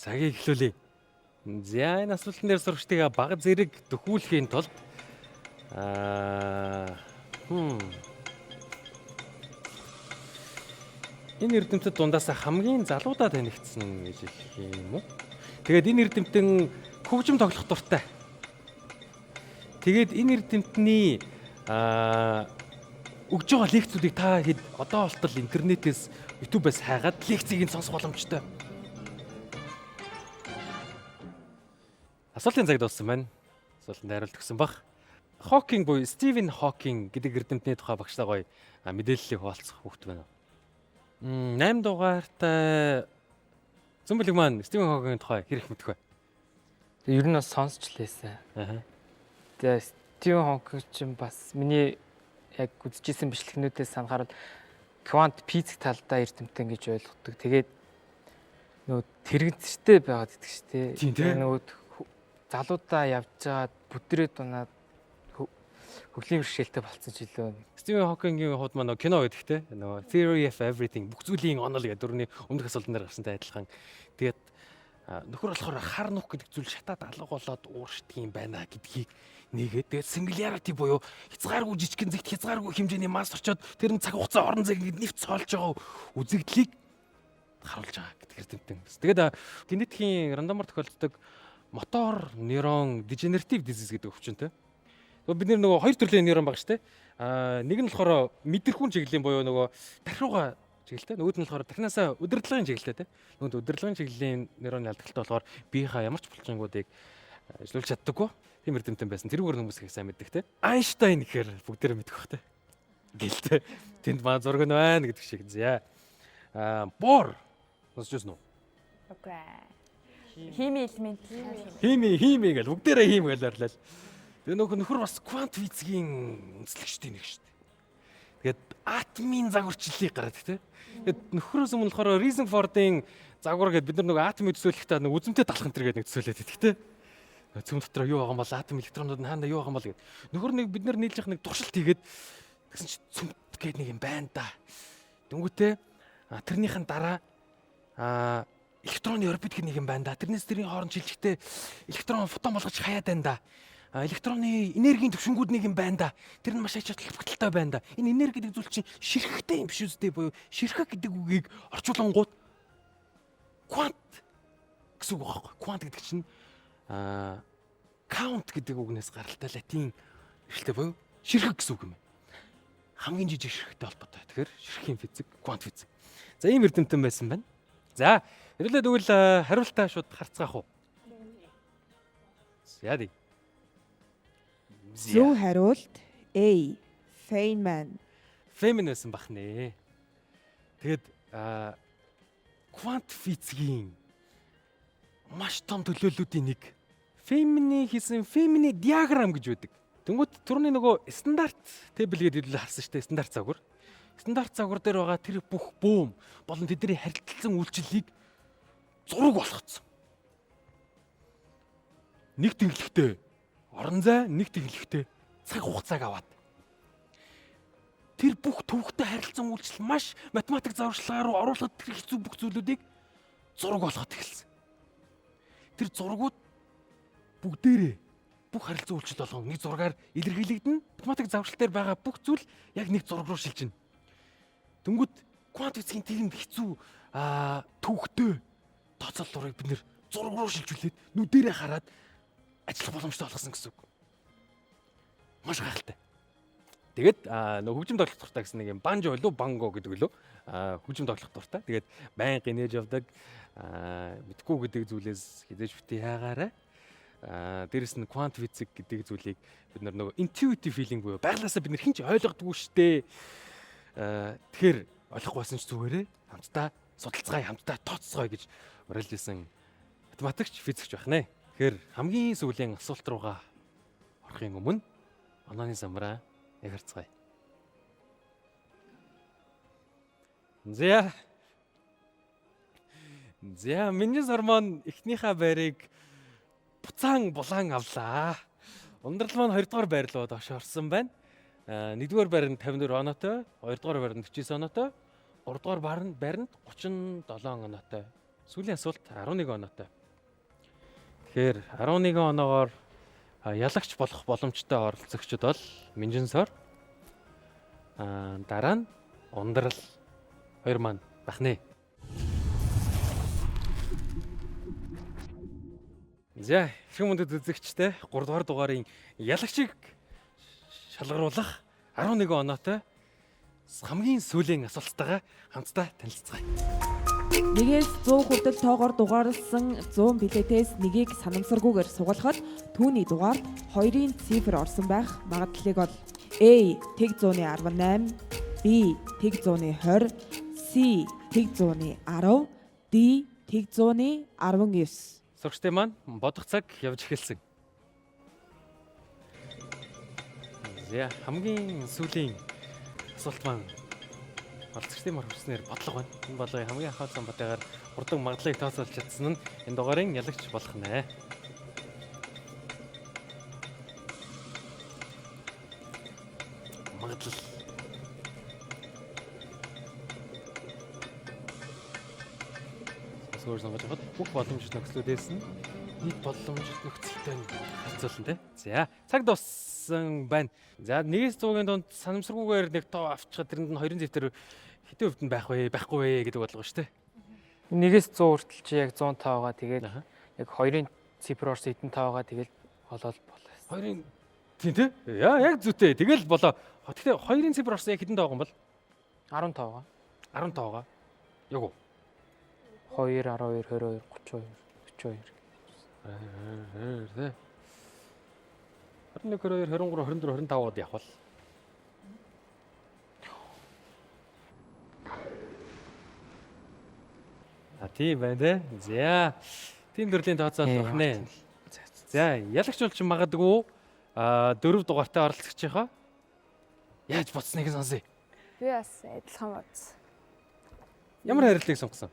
Цагийг эхлүүлье. За энэ асуултан дээр сурагчдыг бага зэрэг дөхүүлэхийн тулд энэ эрдэмтэд дундаас хамгийн залуудаа танигдсан гэж хэлэх юм уу? Тэгээд энэ эрдэмтэн хөгжим тоглох дуртай. Тэгээд энэ эрдэмтний өгж байгаа лекцүүдийг та хэд одоо болтол интернетээс YouTube-аас хайгаад лекцийг нь сонсох боломжтой. Асуултын цаг дууссан байна. Асуултанд хариулт өгсөн бах. Хокинг буюу Стивен Хокинг гэдэг эрдэмтний тухай багшлаа гоё мэдээллийг хуваалцах хүүхэд байна. 8 дугаартай Зөмбөлөг маань Стивен Хокингийн тухай хэрэг мэдэх вэ? Ер нь бас сонсч лээсэн. Тэгээ Стивен Хокинг чинь бас миний яг үзчихсэн бичлэгнүүдээс санахаар квант физик талдаа эрдэмтэн гэж ойлгодог. Тэгээд нөгөө тэрэгцэртэй байгаад идэх шүү дээ. Нөгөө залуудаа явж байгаад бүтрээд унаад хөглөлийн бэрхшээлтэй болцсон ч илүү. Стивен Хокингийн хувьд маань кино гэдэг те нөгөө Theory of Everything бүх зүйлийн онол гэдэг дөрөвний өмнөх асуултан дээр гарсантай адилхан. Тэгээд нөхөр болохоор хар нүх гэдэг зүйл шатаад алга болоод ууршдаг юм байна гэдгийг нэгээд тэгээд singularity буюу хязгааргүй жижигхэн зэгт хязгааргүй хэмжээний масс орчоод тэр нь цаг хугацаа орон зай ингээд нэвт цоолж байгаа үзэгдлийг харуулж байгаа гэдэг эрдэмтэн. Тэгээд генетикийн рандомор тохиолддог мотор нейрон degenerative disease гэдэг өвчнөтэй. Бид нөгөө хоёр төрлийн нейрон байгаа шүү дээ. Нэг нь болохоор мэдрэхүүн чиглэлийн буюу нөгөө тархиугаа чиглэлтэй. Нөгөөд нь болохоор тархинаасаа удирдлагын чиглэлтэй. Нөгөөд удирдлагын чиглэлийн нейроны алдагдaltaй болохоор биеийнхаа ямар ч булчингуудыг ажиллуулж чаддаггүй. Тийм эрдэмтэн байсан. Тэрүүгээр хүмүүс их сайн мэддэг те. Айнштайн гэхээр бүгдээрээ мэдэх бах те. Гэлтэй. Тэнд маа зураг нь байна гэдэг шиг. За. Бор сонсч байсан уу? Үгүй. Хими элемент. Хими, хими гэл бүгдээрээ хим гэл орлоо. Тэгээ нөхөр бас квант физикийн үндэслэгчдийн нэг шүү дээ. Тэгээд атомын загварчлалыг гараад тий. Тэгээд нөхрөөс өмнө болохоор Ризенфордын загвар гэдээ бид нар нөгөө атомыг төсөөлөхдөө нэг үзэмтэй талах энэ төр гэдэг нэг төсөөлөд байдаг тий. Цөм дотор юу байгаа юм бол атом электронууд нь хаана юу байгаа юм бол гэд. Нөхөр нэг бид нар нийлжих нэг туршилт хийгээд тэгсэн чи цөмт гээд нэг юм байна да. Дөнгөтээ тэрнийхэн дараа электроны орбит гэх нэг юм байна да. Тэрнээс тэрийн хооронд шилжихдээ электрон фотон болгож хаяад байна да. Электроны энергийн төвшингүүд нэг юм байна да. Тэр нь маш ач холбогдолтой байна да. Энэ энерги гэдэг зүйл чинь ширхэгтэй юм биш үстэй буюу ширхэг гэдэг үгийг орчуулангууд квант гэсэн үг байхгүй. Квант гэдэг чинь count гэдэг үгнээс гаралтай латин нэртэй буюу ширхэг гэсэн үг юм. Хамгийн жижиг ширхэгтэй холбоотой. Тэгэхээр ширхгийн физик, квант физик. За ийм эрдэмтэн байсан байна. За, хэвлээ тэгвэл хариултаа шууд харцгаах уу? За тий. Зөв хариулт A. Feynman. Feynman байсан бах нэ. Тэгээд квант физикийн маш том төлөөллүүдийн нэг Feynman-ы хийсэн Feynman-ы диаграм гэж байдаг. Тэнгүүт түрүүний нөгөө стандарт table гэдэг хэдүүлээ харсан шүү дээ, стандарт загвар. Стандарт загвар дээр байгаа тэр бүх бөөм болон тэдний харилцсан үйлчлэлийг зураг болгоцсон. Нэг тэнхлэгтэй орон зай, нэг тэнхлэгтэй цаг хугацааг аваад тэр бүх төвөгтэй харилцан үйлчлэл маш математик зааварчилгаа руу оруулахад тэр хэцүү бүх зүйлүүдийг зураг болгоод эхэлсэн. Тэр зургууд бүгдээрээ бүх харилцан үйлчлэл болгон нэг зургаар илэрхийлэгдэнэ. Математик зааварчил дээр байгаа бүх зүйл яг нэг зураг руу шилжинэ. Тэнгүүд квант физикийн тийм хэцүү төвөгтэй тооцооллуурыг бид нэр зураг руу шилжүүлээд нүдэрээ хараад ажиллах боломжтой болгосон гэсэн үг. Маш гайхалтай. Тэгээд нөгөө хөгжим тоглох дуртай гэсэн нэг юм банжо илүү банго гэдэг лөө хөгжим тоглох дуртай. Тэгээд байнга инээж явдаг, мэдгүй гэдэг зүйлээс хизээж бити яагаарай. Дээрэс нь квант физик гэдэг зүйлийг бид нар нөгөө intuitive feeling буюу байглаасаа бид нар хинч ойлгодгүй штэ. Тэгэхээр ойлгохгүй байсан ч зүгээрээ хамтдаа судалцгаая, хамтдаа тооцоцгоё гэж уриалж исэн математикч, физикч байх нэ. Тэгэхээр хамгийн сүүлийн асуулт руугаа орохын өмнө онооны самраа яг харцгаая. За. За, миний сормон эхнийхээ байрыг буцаан булаан авлаа. Ундрал маань 2 дугаар байр руу доош орсон байна. 1-р байр нь 54 оноотой, 2-р байр нь 49 оноотой, 3-р байранд 37 оноотой. Сүүлийн асуулт 11 оноотой. Тэгэхээр 11 оноогоор ялагч болох боломжтой оролцогчид бол Минжинсор, дараа нь Ундрал хоёр маань байх нэ. За, хэрхэн мөндөд үзэгчтэй 3 дугаар дугаарын ялагчийг шалгаруулах 11 оноотой хамгийн сүүлийн асуулттайгаа хамтдаа танилцгаая. Нэгээс 100 хүртэл тоогоор дугаарласан 100 билетээс нэгийг санамсаргүйгээр сугалахад түүний дугаард 2-ын цифр орсон байх магадлалыг ол. A 118, B 120, C 110, D 119. Сурагчдын маань бодох цаг явж эхэлсэн. За, хамгийн сүүлийн асуулт маань оролцогчдын мөр хүснээр бодлого байна. Энэ бодлогын хамгийн анхаалсан бодоогоор хурдан магадлалыг тооцоолж чадсан нь энэ дугаарын ялагч болох нэ. Магадлал. Сонсгоор сонгож аваад бүх боломжит нөхцлүүдээс нь нийт боломжит нөхцөлтэй нь харьцуулна те. За, цаг дууссан байна. За, 1-ээс 100-ын дунд санамсаргүйгээр нэг тоо авчихад тэрэнд нь 2-ын зэвтэр хэдэн хувьд нь байх вэ, байхгүй вэ гэдэг бодлого шүү дээ. 1-ээс 100 хүртэл чи яг 100 тоо байгаа. Тэгээд яг 2-ын цифр орсон хэдэн тоо байгаа. Тэгээд болоод болоо. 2-ын тийм те. Яа, яг зүйтэй. Тэгэл болоо. Гэхдээ 2-ын цифр орсон яг хэдэн тоо байгаа юм бол? 10 тоо байгаа. 10 тоо байгаа. Яг уу. 2, 12, 22, 32, 42. Тэ. 21, 22, 23, 24, 25 гоод явах бол. Тийм байна те. За. Тийм төрлийн тооцоол байх нэ. За, ялагч болж магадгүй 4 дугаартай оролцогчийнхоо яаж бодсныг нь сонсъё. Би бас адилхан бодсон. Ямар хариултыг сонгосон?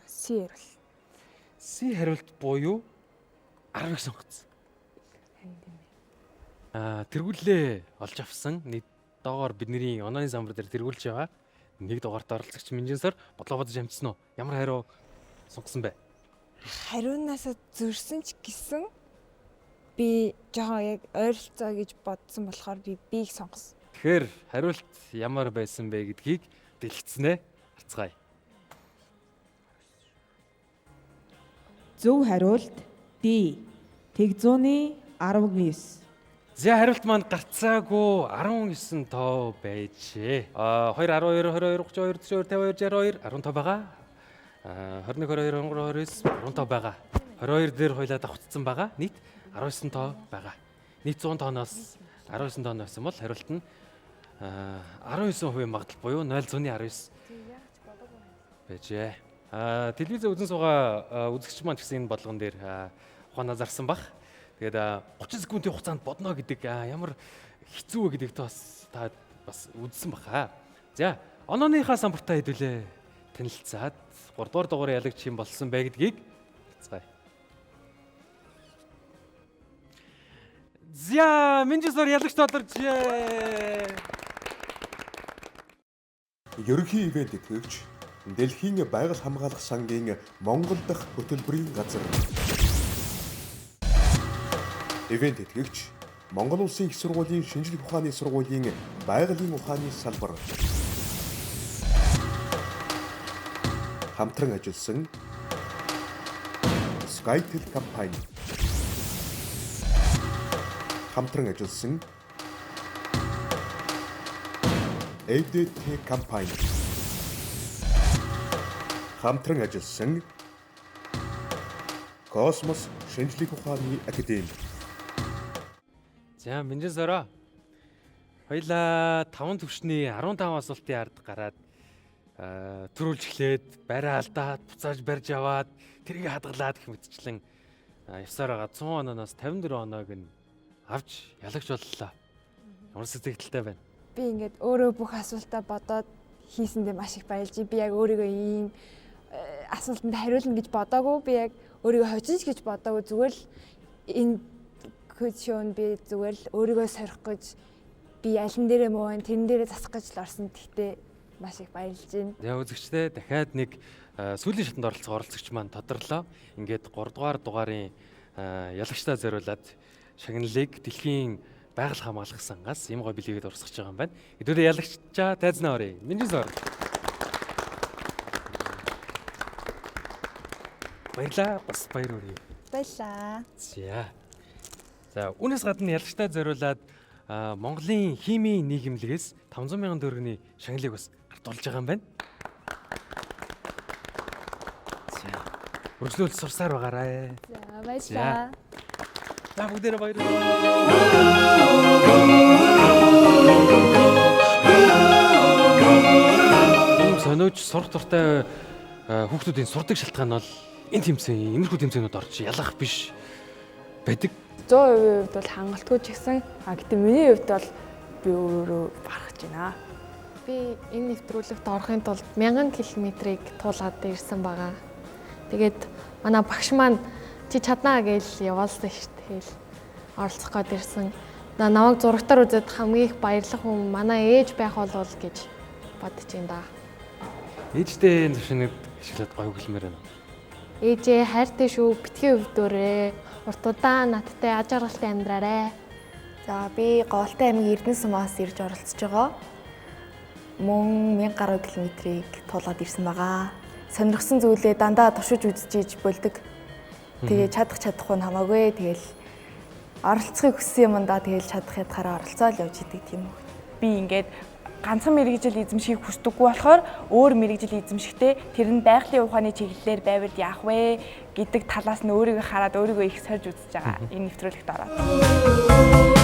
С хариулт. С хариулт буюу 10-ыг сонгосон. Тэргүүлээ олж авсан. Нэг доогоор бидний онооны самбар дээр тэргүүлж байгаа. Нэг дугаарт оролцогч Минжинсор бодлого бодож амжсан уу? Ямар хариу сонгосон бэ? Хариунаасаа зөрсөн ч гэсэн би жоохон яг ойролцоо гэж бодсон болохоор би B-г сонгосон. Тэгэхээр хариулт ямар байсан бэ гэдгийг дэлгэцнэ харцгаая. Зөв хариулт D. Тэг зууны 19. За хариулт маань гарцаагүй 19 тоо байжээ. 2 12 22 32 42 52 62 15 байгаа. 21 22 23 29 15 байгаа. 22 дээр хоёлаа давхцсан байгаа. Нийт 19 тоо байгаа. Нийт 100 тооноос 19 тоо байсан бол хариулт нь 19% магадлал буюу 0.19 байжээ. Телевиз үзэн суугаа үзэгч маань ч гэсэн энэ бодлогон дээр ухаанаа зарсан бах. Тэгээд 30 секундын хугацаанд бодно гэдэг ямар хэцүү вэ гэдгийг бас та бас үзсэн баха. За, онооныхаа самбартаа хэдүүлээ танилцаад 3 дугаар дугаарыг ялагч юм болсон бай гэдгийг харцгаая. За, Минжисор ялагч тодорчээ. Ерөнхий ивент итгэгч Дэлхийн байгаль хамгаалах сангийн Монгол дахь хөтөлбөрийн газар. Ивент итгэгч Монгол Улсын их сургуулийн шинжлэх ухааны сургуулийн байгалийн ухааны салбар. Хамтран ажилласан Skytel компани. Хамтран ажилласан ADT компани. Хамтран ажилласан Космос шинжлэх ухааны академи. За, Минжинсороо. Хоёлаа 5 төвшний 15 асуултын ард гараад төрүүлж эхлээд барай алдаад буцааж барьж аваад тэрийг хадгалаад гэх мэтчлэн явсаар байгаа 100 ононоос 54 оноог нь авч ялагч боллоо. Ямар сэтгэлтэй байна? Би ингээд өөрөө бүх асуултаа бодоод хийсэндээ маш их баярлж. Би яг өөрийгөө ийм асуултанд хариулна гэж бодоагүй. Би яг өөрийгөө хожиж гэж бодоагүй. Зүгээр л энэ шоунд би зүгээр л өөрийгөө сорих гэж би алин дээрээ муу байна, тэрэн дээрээ засах гэж л орсон. Гэхдээ маш их баярлж байна. За үзэгчдээ дахиад нэг сүүлийн шатанд оролцох оролцогч маань тодорлоо. Ингээд 3 дугаар дугаарын ялагчдаа зориулаад шагналыг дэлхийн байгаль хамгаалах сангаас ийм гой бэлгээд урсгаж байгаа юм байна. Хэдүүлээ ялагччаа тайзнаа оръё. Минжис ор. Баярлаа. Бас баяр хүргэе. Баярлаа. За. За, үүнээс гадна ялагчдаа зориулаад Монголын химийн нийгэмлэгээс 500 мянган төгрөгийн шагналыг бас гардуулж байгаа юм байна. За. Үргэлжлүүл сурсаар байгаарай. За, баярлалаа. За, бүгдээрээ баярлалаа. Ийм сониуч сурах дуртай хүүхдүүдийн сурдаг шалтгаан нь бол энэ тэмцээн, иймэрхүү тэмцээнүүд орж ялах биш байдаг. 100% хувьд бол хангалтгүй ч гэсэн гэтээ миний хувьд бол би өөрөө барах гэж байна. Би энэ нэвтрүүлэгт орохын тулд 1000 км-ийг туулаад ирсэн байгаа. Тэгээд манай багш маань чи чаднаа гэж явуулсан шүү дээ. Тэгэл оролцох гээд ирсэн. Намайг зурагтаар үзээд хамгийн их баярлах хүн манай ээж байх болов гэж бодож байна да. Ээжтэй энэ төвшөнд ашиглаад гоё хөглөмөр байна. Ээжээ хайртай шүү, битгий өвдөөрэй. Урт удаан надтай аж аргалтай амьдраарай. За би Голтой аймгийн Эрдэнэ сумаас ирж оролцож байгаа. Мөн 1000 гаруй километрийг туулаад ирсэн байгаа. Сонирхсан зүйлээ дандаа туршиж үзэж болдог. Тэгээ чадах чадахгүй нь хамаагүй. Тэгэл оролцохыг хүссэн юмдаа тэгэл чадах ядахаараа оролцоол явж идэг тийм үү. Би ингээд ганцхан мэргэжил эзэмшихийг хүсдэггүй болохоор өөр мэргэжил эзэмшихтэй тэр нь байгалийн ухааны чиглэлээр байвал яах вэ гэдэг талаас нь өөрийгөө хараад өөрийгөө их сорж үзэж байгаа энэ нэвтрүүлэгт ороод.